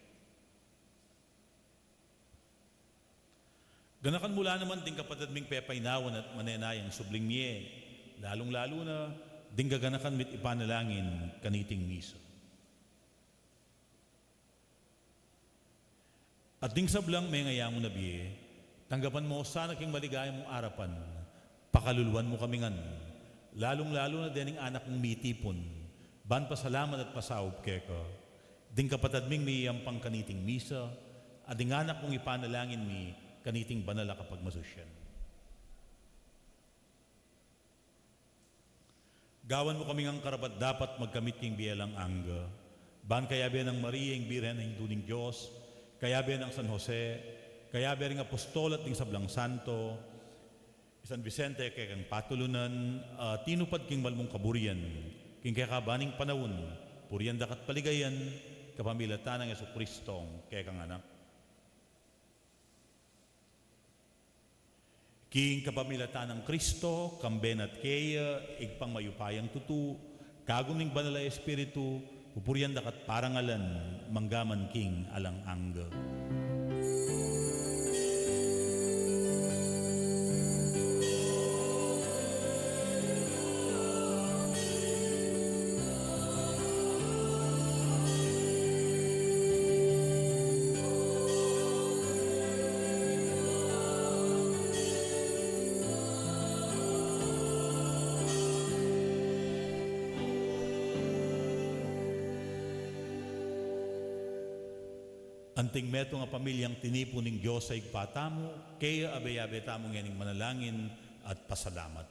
Ganakan mu la naman ding kapatad ming pepainawan at manenayang subling mie, lalung-lalu na ding gaganakan mi't ipanalangin kaniting misa. At ding sablang mengayangu na bie, tanggapan mu sana king maligaya mung arapan, pakaluluan mu kami ngan, lalung-lalu na dening anak mung mitipun, ban pasalamat at pasaup keka. Ding kapatad ming miyayampang kaniting misa, at ding anak mung ipanalangin mi kaniting banal a kapagmasusyan. Gawan mu kami ngang karapat-dapat magkamit king bie alang angga. Ban kayabe nang Maria, ing Birhen a Indu ning Dios, kayabe nang San Jose, kayabe ring apostol at ding sablang santo, i San Vicente kekang patulunan, a tinupad king mal mung kaburian, king kekaban ning panaun, purian daka't paligayan, kapamilatan nang Jesucristo, kekang Anak. King kapamilatan nang Kristo, kambe na't keya, Ibpang mayupayang tutu, kagum ning Banal a Espiritu, pupurian daka't parangalan, mangga man king alang angga. Anting metung a pamilyang tinipun ning Dios a Ibpa tamu, keya abe-abe tamu ngening manalangin at pasalamat.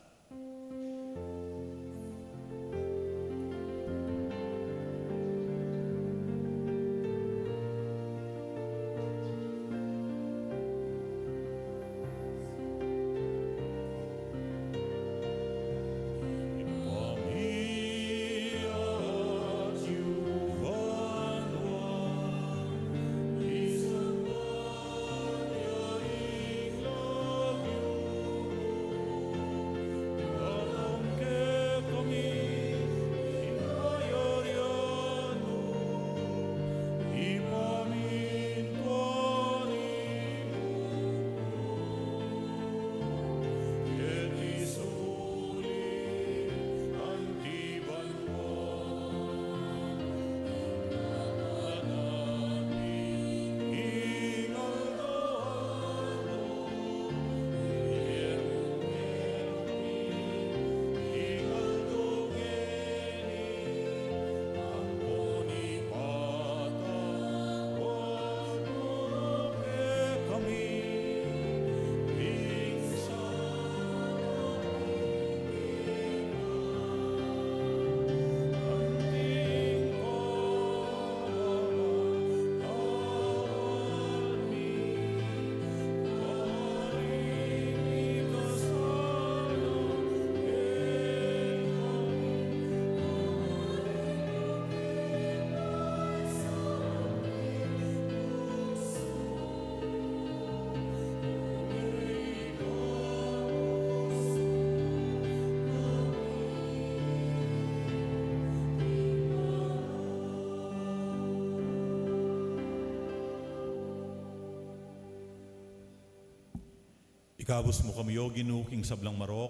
Kabus mu kami, O Ginu, king sablang marok,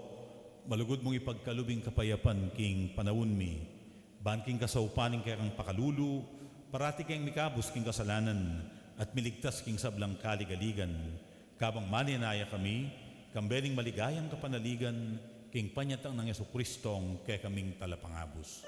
malugud mung ipagkalub ing kapayapan king panaun mi. Ban king kasaupan ning kekang pakalulu, parati keng mikabus king kasalanan at miligtas king sablang kaligaligan. Kabang manenaya kami, kambe ning maligayang kapanaligan, king panyatang nang Jesucristong kekaming Talapangabus.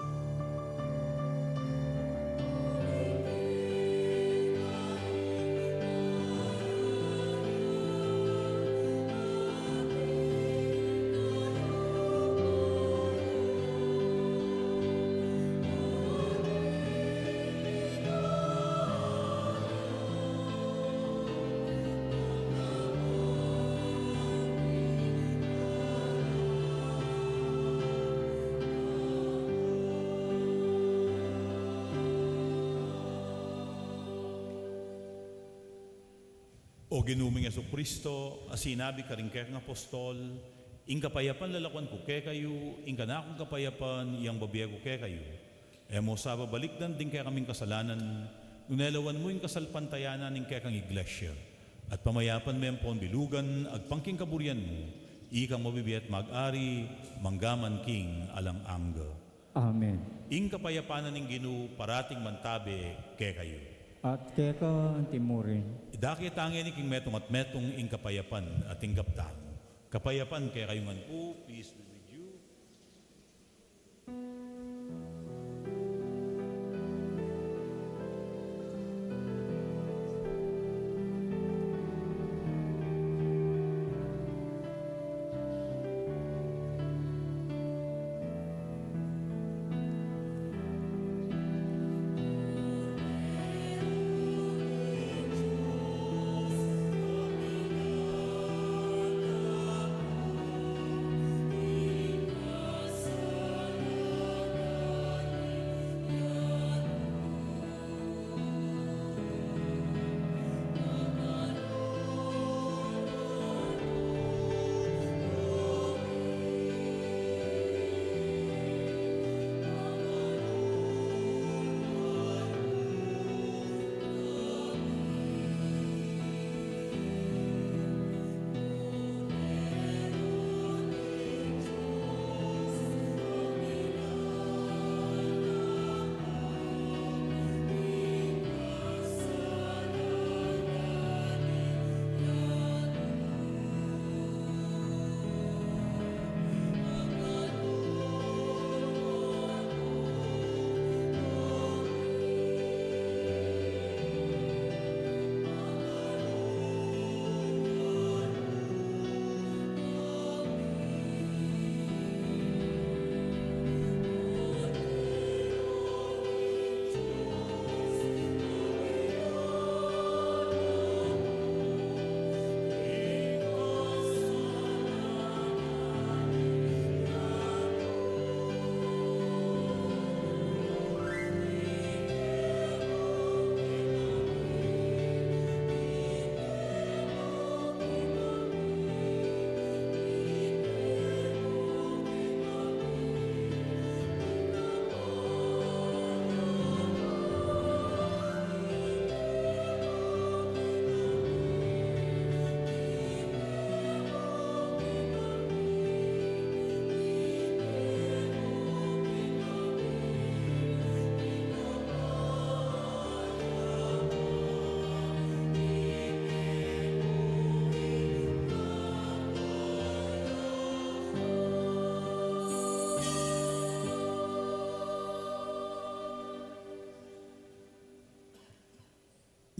O Ginu ming Jesucristo, a sinabi karing kekang apostol, "Ing kapayapan lalakuan ku kekayu, ing kanakung kapayapan yang bibie ku kekayu." E mu sa babalikdan ding kekaming kasalanan, nune lawan mu ing kasalpantayanan ning kekang iglesia. At pamayapan me ampon bilugan, agpang king kaburian mu, ikang mabibie at mag-ari, mangga man king alang angga. Amen. Ing kapayapan na ning Ginu parating mantabe kekayu. At keka anti murin. Idake tangeni king metung at metung ing kapayapan at ing kaptan. Kapayapan kekayu ngan pu, peace be with you.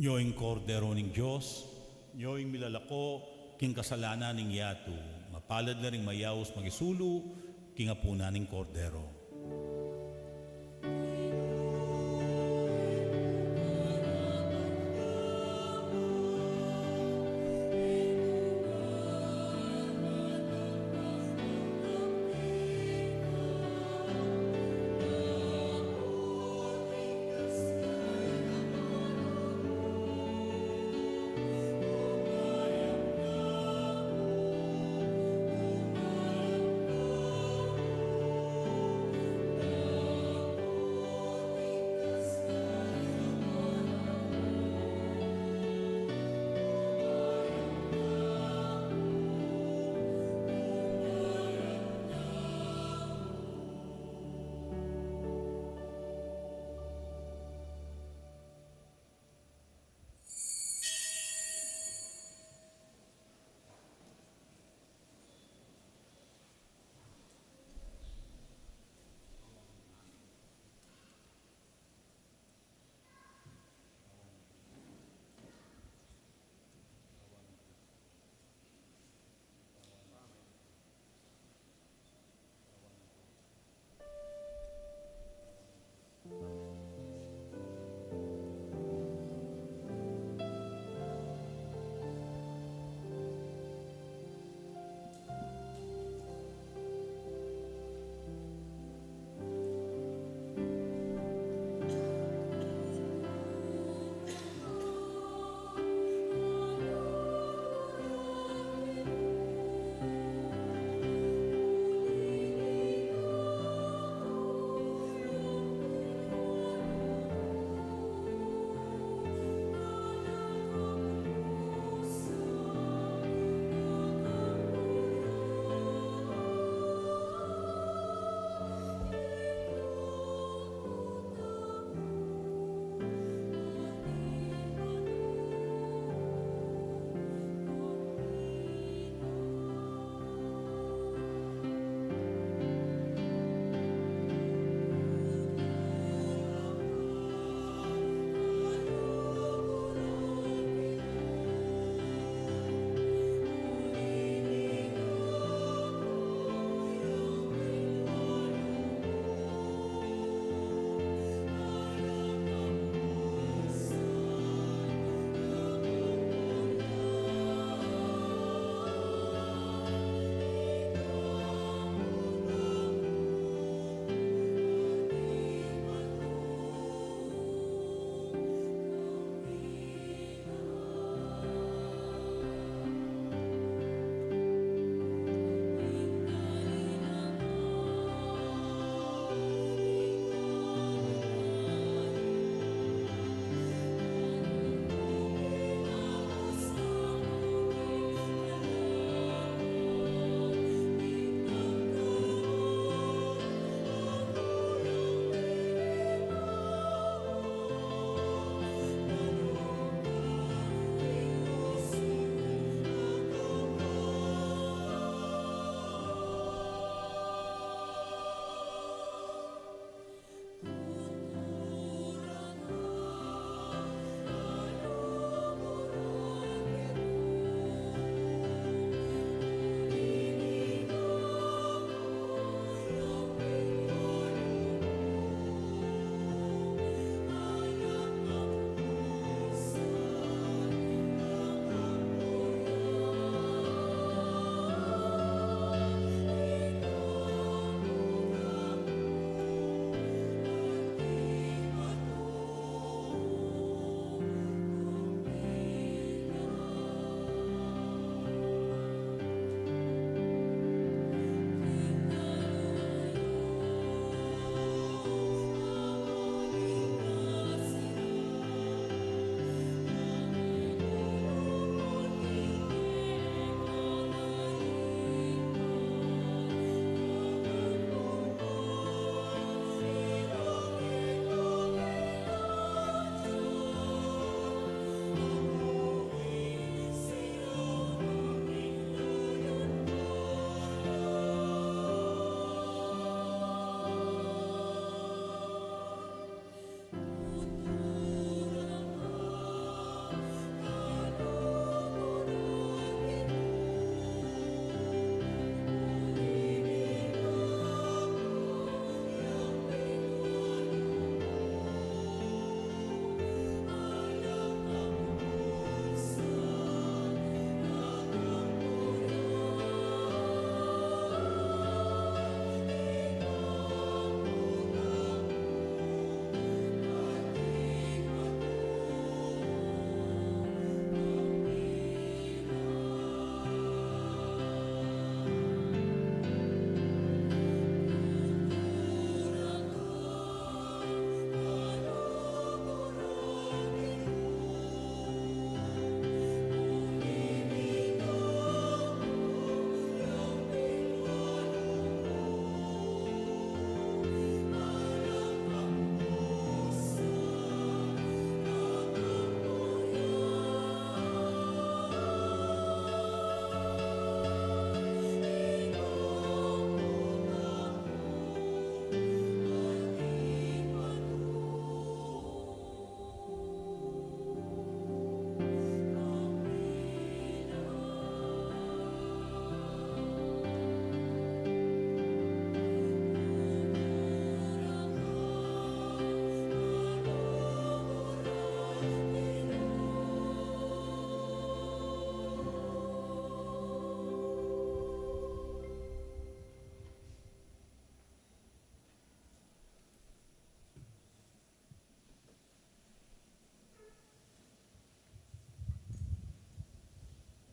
Nyo ing Kordero ning Dios, nyo ing milalako king kasalanan ning yatu. Mapalad la ring mayaus makisulu king apunan ning Kordero.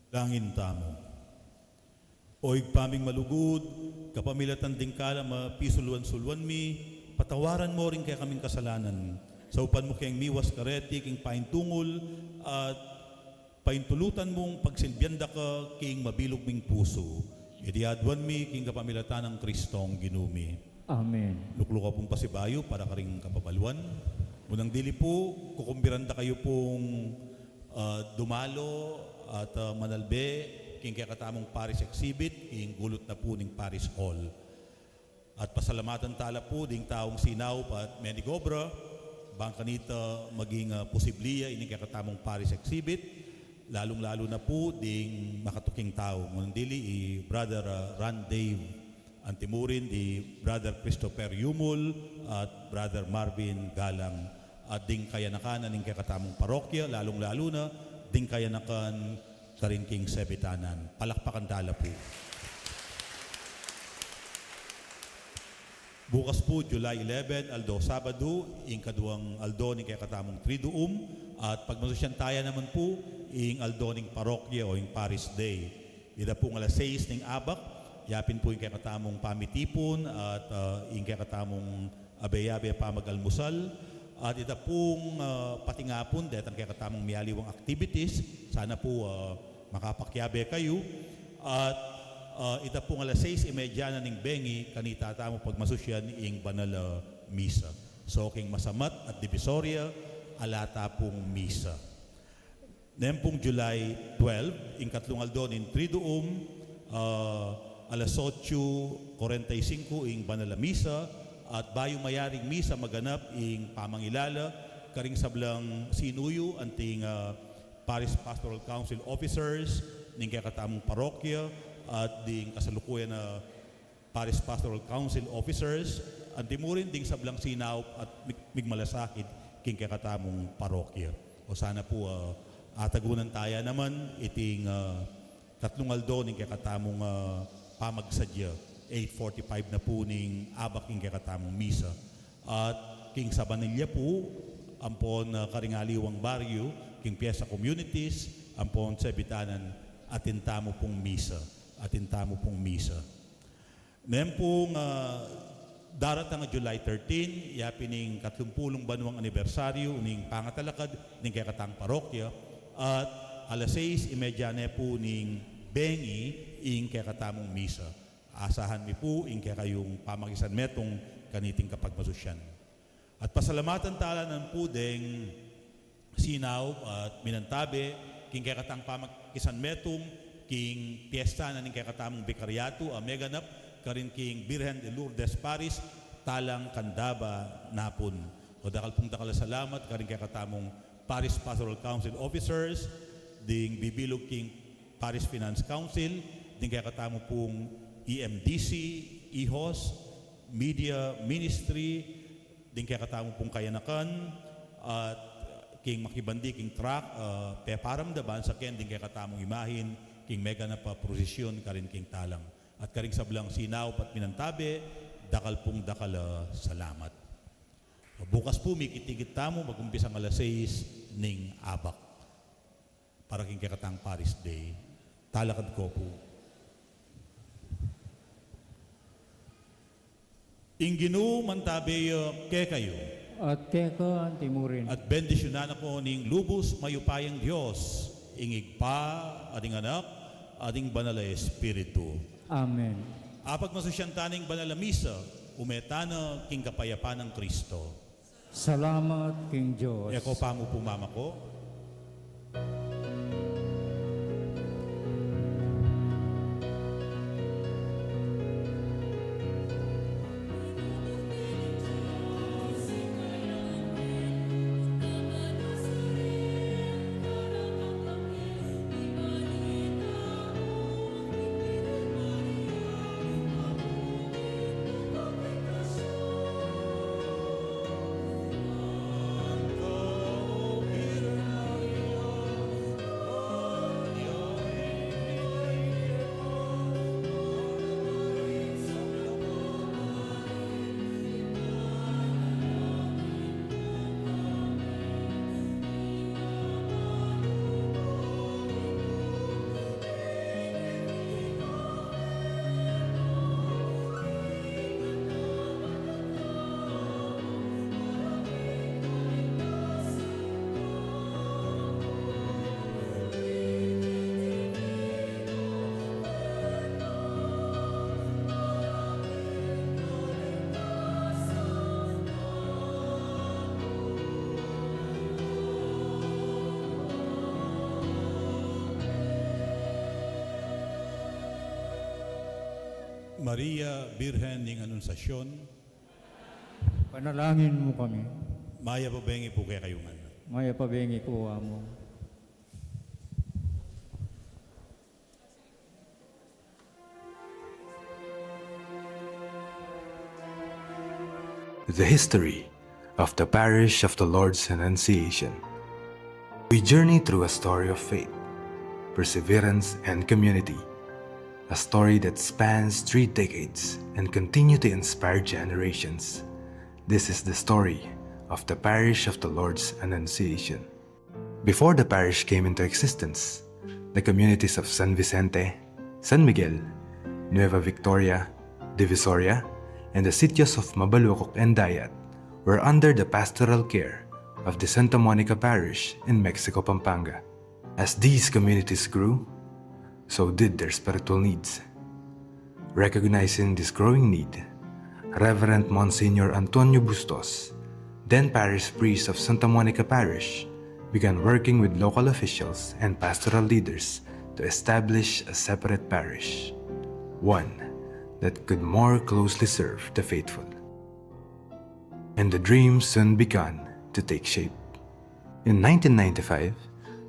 Langin tamu. O Ibpa ming malugud, kapamilatan ding kalam a pisulwan-sulwan mi, patawaran mo ring kekaming kasalanan. Saupan mo keng miwas kareti king paintungul at paintulutan mung pagsilbian da ka king mabilug ming pusu. Iti aduan mi king kapamilatan nang Kristong Ginu mi. Amen. Luklukan pung pasibayu para karing kapabaluan. Unang dili pu, kukumbiran da kayu pung, ah, dumalo at, ah, manalbe king kekatamung parish exhibit, king gulut na pu ning parish hall. At pasalamatan tala pu ding taung sinaup at menigobra, bang kanita maging, ah, posible ya ining kekatamung parish exhibit, lalung-lalu na pu ding makatuking tau. Ngunang dili i Brother, ah, Ran Dave, antimurin di Brother Christopher Yumul at Brother Marvin Galang, at ding kayanakan na ning kekatamung parokya, lalung-lalu na ding kayanakan karin king sebitanan. Palakpakan tala pu. Bukas pu, July eleven, aldo Sabadu, ing kaduang aldo ning kekatamung Triduum, at pagmasusyan taya naman pu ing aldo ning parokya o ing Parish Day. Ita pung alas sais ning abak, yapin pu ing kekatamung pamitipun at, ah, ing kekatamung abe-abe pamag-almusal. At ita pung, ah, patingapun, detang kekatamung mialiwang activities, sana pu, ah, makapakiabe kayu. At, ah, ita pung alas sais y media na ning bengi, kanita tamu pagmasusyan ing banal a misa. So, king masamat at Divisoria, ala ta pung misa. Nempung July twelve, ing katlung aldo ning Triduum, ah, alas otsu kuwarenta y singku ing banal a misa, at bayu mayaring misa maganap ing pamangilala karing sablang sinuyu anting, ah, Parish Pastoral Council officers ning kekatamung parokya at ding kasalukuyan a Parish Pastoral Council officers, antimurin ding sablang sinaup at mig-, migmalasakit king kekatamung parokya. O sana pu, ah, atagunan taya naman iting, ah, katlung aldo ning kekatamung, ah, pamagsadya. Eight forty-five na pu ning abak king kekatamung misa. At king sabanilya pu, ampon, ah, karing aliwang baryu, king piyesta communities, ampon sebitanan, atin tamu pung misa. Atin tamu pung misa. Nempung, ah, daratang a July thirteen, yapin ing katlumpulung banwang anibersaryu ning pangatalakad ning kekatang parokya, at alas sais y media ne pu ning bengi ing kekatamung misa. Asahan mi pu ing kekayung pamakisanmetung kaniting kapagmasusyan. At pasalamatan tala naman pu deng sinaup at minantabe king kekatang pamakisanmetung king piyesta na ning kekatamung bikaryatu a meganap karin king Birhen de Lourdes Parish, Talang, Candaba, Napun. O dakal pung dakal a salamat karing kekatamung Parish Pastoral Council officers, ding bibilug king Parish Finance Council, ding kekatamu pung E M D C, ihos, media ministry, ding kekatamu pung kayanakan, at king makibandi king track, ah, peparamdaman sa ken ding kekatamung imahin king meganap a prosesyon karin king Talang. At karing sablang sinaup at minantabe, dakal pung dakal a salamat. Bukas pu, mikit-ikit tamu, magumpisang alas sais ning abak. Para king kekatang Parish Day. Talakad ko pu. Ing Ginu mantabe ya kekayu. At keka antimurin. At bendisyunan na ko ning lubus mayupayang Dios, ing Ibpa, at ing Anak, at ing Banal a Espiritu. Amen. Apagmasusyan ta ning banal a misa, ume tana king kapayapan nang Kristo. Salamat king Dios. Eko pamu pu mamako. Maria, Birhen ning Anunciacion. Panalangin mu kami. Mayap a bengi pu kekayu ngan. Mayap a bengi pu, Among. The history of the Parish of the Lord's Annunciation. We journey through a story of faith, perseverance, and community. A story that spans three decades and continue to inspire generations. This is the story of the Parish of the Lord's Annunciation. Before the parish came into existence, the communities of San Vicente, San Miguel, Nueva Victoria, Divisoria, and the sitios of Mabalucoc and Dayat were under the pastoral care of the Santa Monica Parish in Mexico, Pampanga. As these communities grew, so did their spiritual needs. Recognizing this growing need, Reverend Monsignor Antonio Bustos, then parish priest of Santa Monica Parish, began working with local officials and pastoral leaders to establish a separate parish, one that could more closely serve the faithful. And the dream soon began to take shape. In nineteen ninety-five,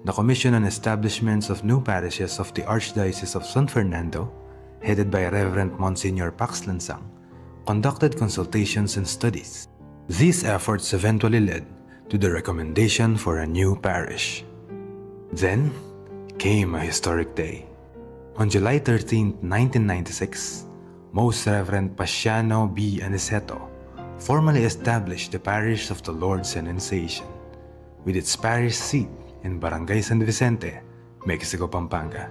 the Commission on Establishments of New Parishes of the Archdiocese of San Fernando, headed by Reverend Monsignor Pax Lansang, conducted consultations and studies. These efforts eventually led to the recommendation for a new parish. Then came a historic day. On July thirteenth, nineteen ninety-six, Most Reverend Paciano B. Aniceto formally established the Parish of the Lord's Annunciation, with its parish seat in Barangay San Vicente, Mexico, Pampanga.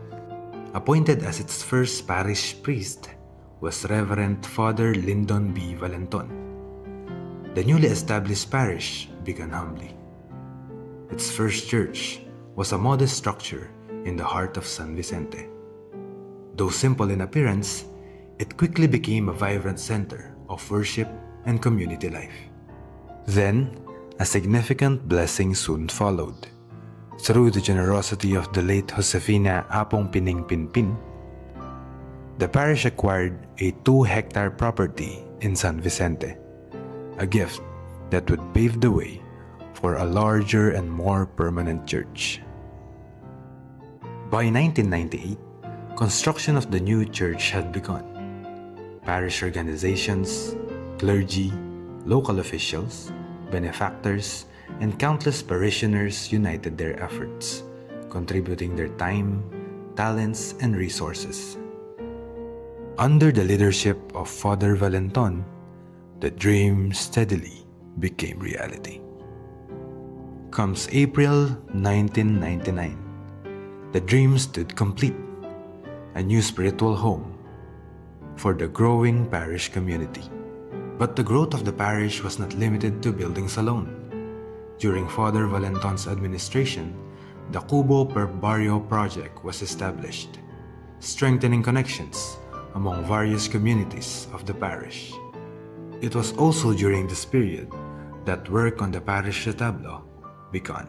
Appointed as its first parish priest was Reverend Father Lyndon B. Valenton. The newly established parish began humbly. Its first church was a modest structure in the heart of San Vicente. Though simple in appearance, it quickly became a vibrant center of worship and community life. Then, a significant blessing soon followed. Through the generosity of the late Josefina Apong Pining Pinpin, the parish acquired a two-hectare property in San Vicente, a gift that would pave the way for a larger and more permanent church. By nineteen ninety-eight, construction of the new church had begun. Parish organizations, clergy, local officials, benefactors, and countless parishioners united their efforts, contributing their time, talents, and resources. Under the leadership of Father Valenton, the dream steadily became reality. Comes April nineteen ninety-nine, the dream stood complete, a new spiritual home for the growing parish community. But the growth of the parish was not limited to buildings alone. During Father Valenton's administration, the Cubo per Barrio project was established, strengthening connections among various communities of the parish. It was also during this period that work on the parish retablo began,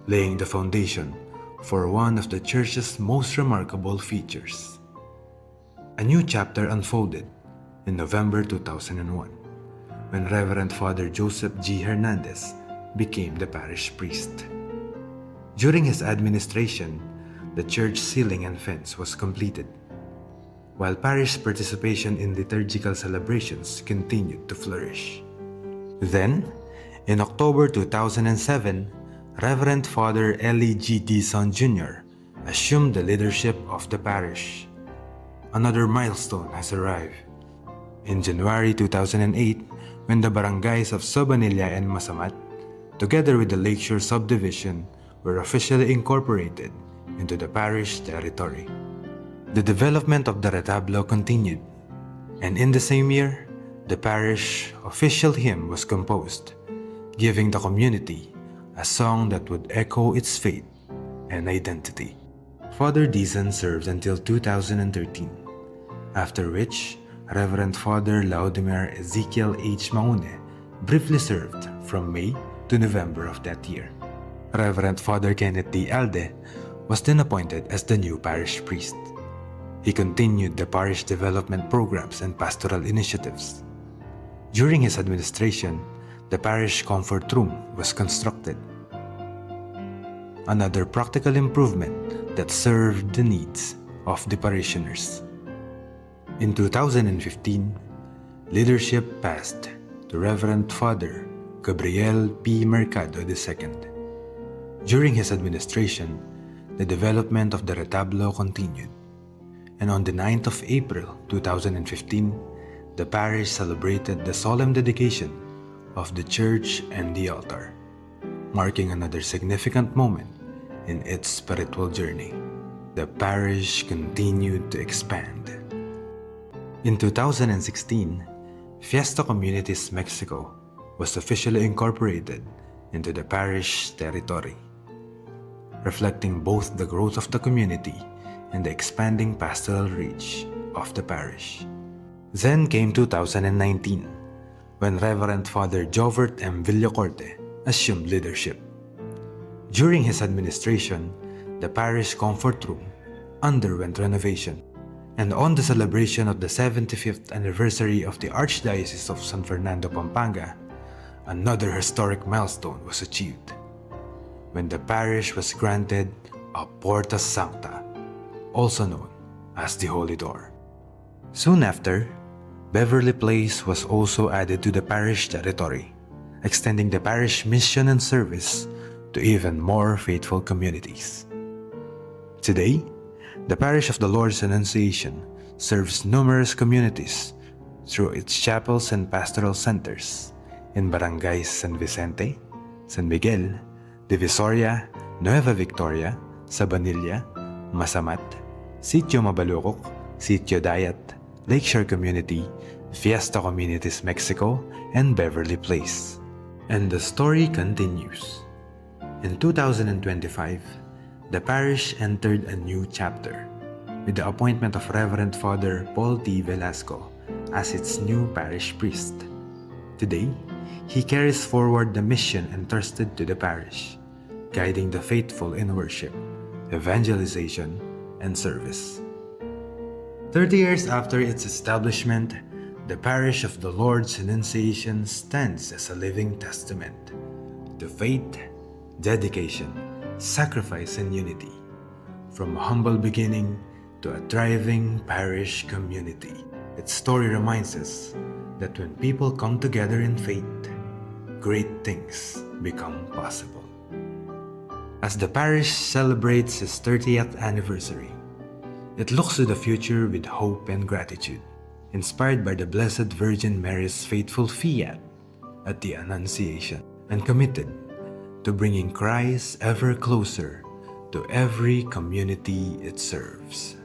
laying the foundation for one of the church's most remarkable features. A new chapter unfolded in November two thousand one, when Reverend Father Joseph G. Hernandez became the parish priest. During his administration, the church ceiling and fence was completed, while parish participation in liturgical celebrations continued to flourish. Then, in October two thousand seven, Reverend Father Eli G. Dizon Junior assumed the leadership of the parish. Another milestone has arrived. In January two thousand eight, when the barangays of Sobanilla and Masamat, together with the Lakeshore Subdivision, were officially incorporated into the parish territory. The development of the retablo continued, and in the same year, the parish official hymn was composed, giving the community a song that would echo its faith and identity. Father Dizon served until two thousand thirteen, after which Reverend Father Laudimir Ezekiel H. Maune briefly served from May to November of that year. Reverend Father Kenneth D. Alde was then appointed as the new parish priest. He continued the parish development programs and pastoral initiatives. During his administration, the parish comfort room was constructed, another practical improvement that served the needs of the parishioners. In two thousand and fifteen, leadership passed to Reverend Father Gabriel P. Mercado the second. During his administration, the development of the retablo continued, and on the ninth of April two thousand and fifteen, the parish celebrated the solemn dedication of the church and the altar, marking another significant moment in its spiritual journey. The parish continued to expand. In two thousand and sixteen, Fiesta Communities Mexico was officially incorporated into the parish territory, reflecting both the growth of the community and the expanding pastoral reach of the parish. Then came two thousand and nineteen, when Reverend Father Jovert M. Villacorte assumed leadership. During his administration, the parish comfort room underwent renovation, and on the celebration of the seventy-fifth anniversary of the Archdiocese of San Fernando, Pampanga, another historic milestone was achieved when the parish was granted a Porta Sancta, also known as the Holy Door. Soon after, Beverly Place was also added to the parish territory, extending the parish mission and service to even more faithful communities. Today, the Parish of the Lord's Annunciation serves numerous communities through its chapels and pastoral centers in Barangays San Vicente, San Miguel, Divisoria, Nueva Victoria, Sabanilla, Masamat, Sitio Mabalucok, Sitio Dayat, Lakeshore Community, Fiesta Communities Mexico, and Beverly Place. And the story continues. In two thousand and twenty-five, the parish entered a new chapter with the appointment of Reverend Father Paul T. Velasco as its new parish priest. Today, he carries forward the mission entrusted to the parish, guiding the faithful in worship, evangelization, and service. Thirty years after its establishment, the Parish of the Lord's Annunciation stands as a living testament to faith, dedication, sacrifice, and unity. From a humble beginning to a thriving parish community, its story reminds us that when people come together in faith, great things become possible. As the parish celebrates its thirtieth anniversary, it looks to the future with hope and gratitude, inspired by the Blessed Virgin Mary's faithful fiat at the Annunciation, and committed to bringing Christ ever closer to every community it serves.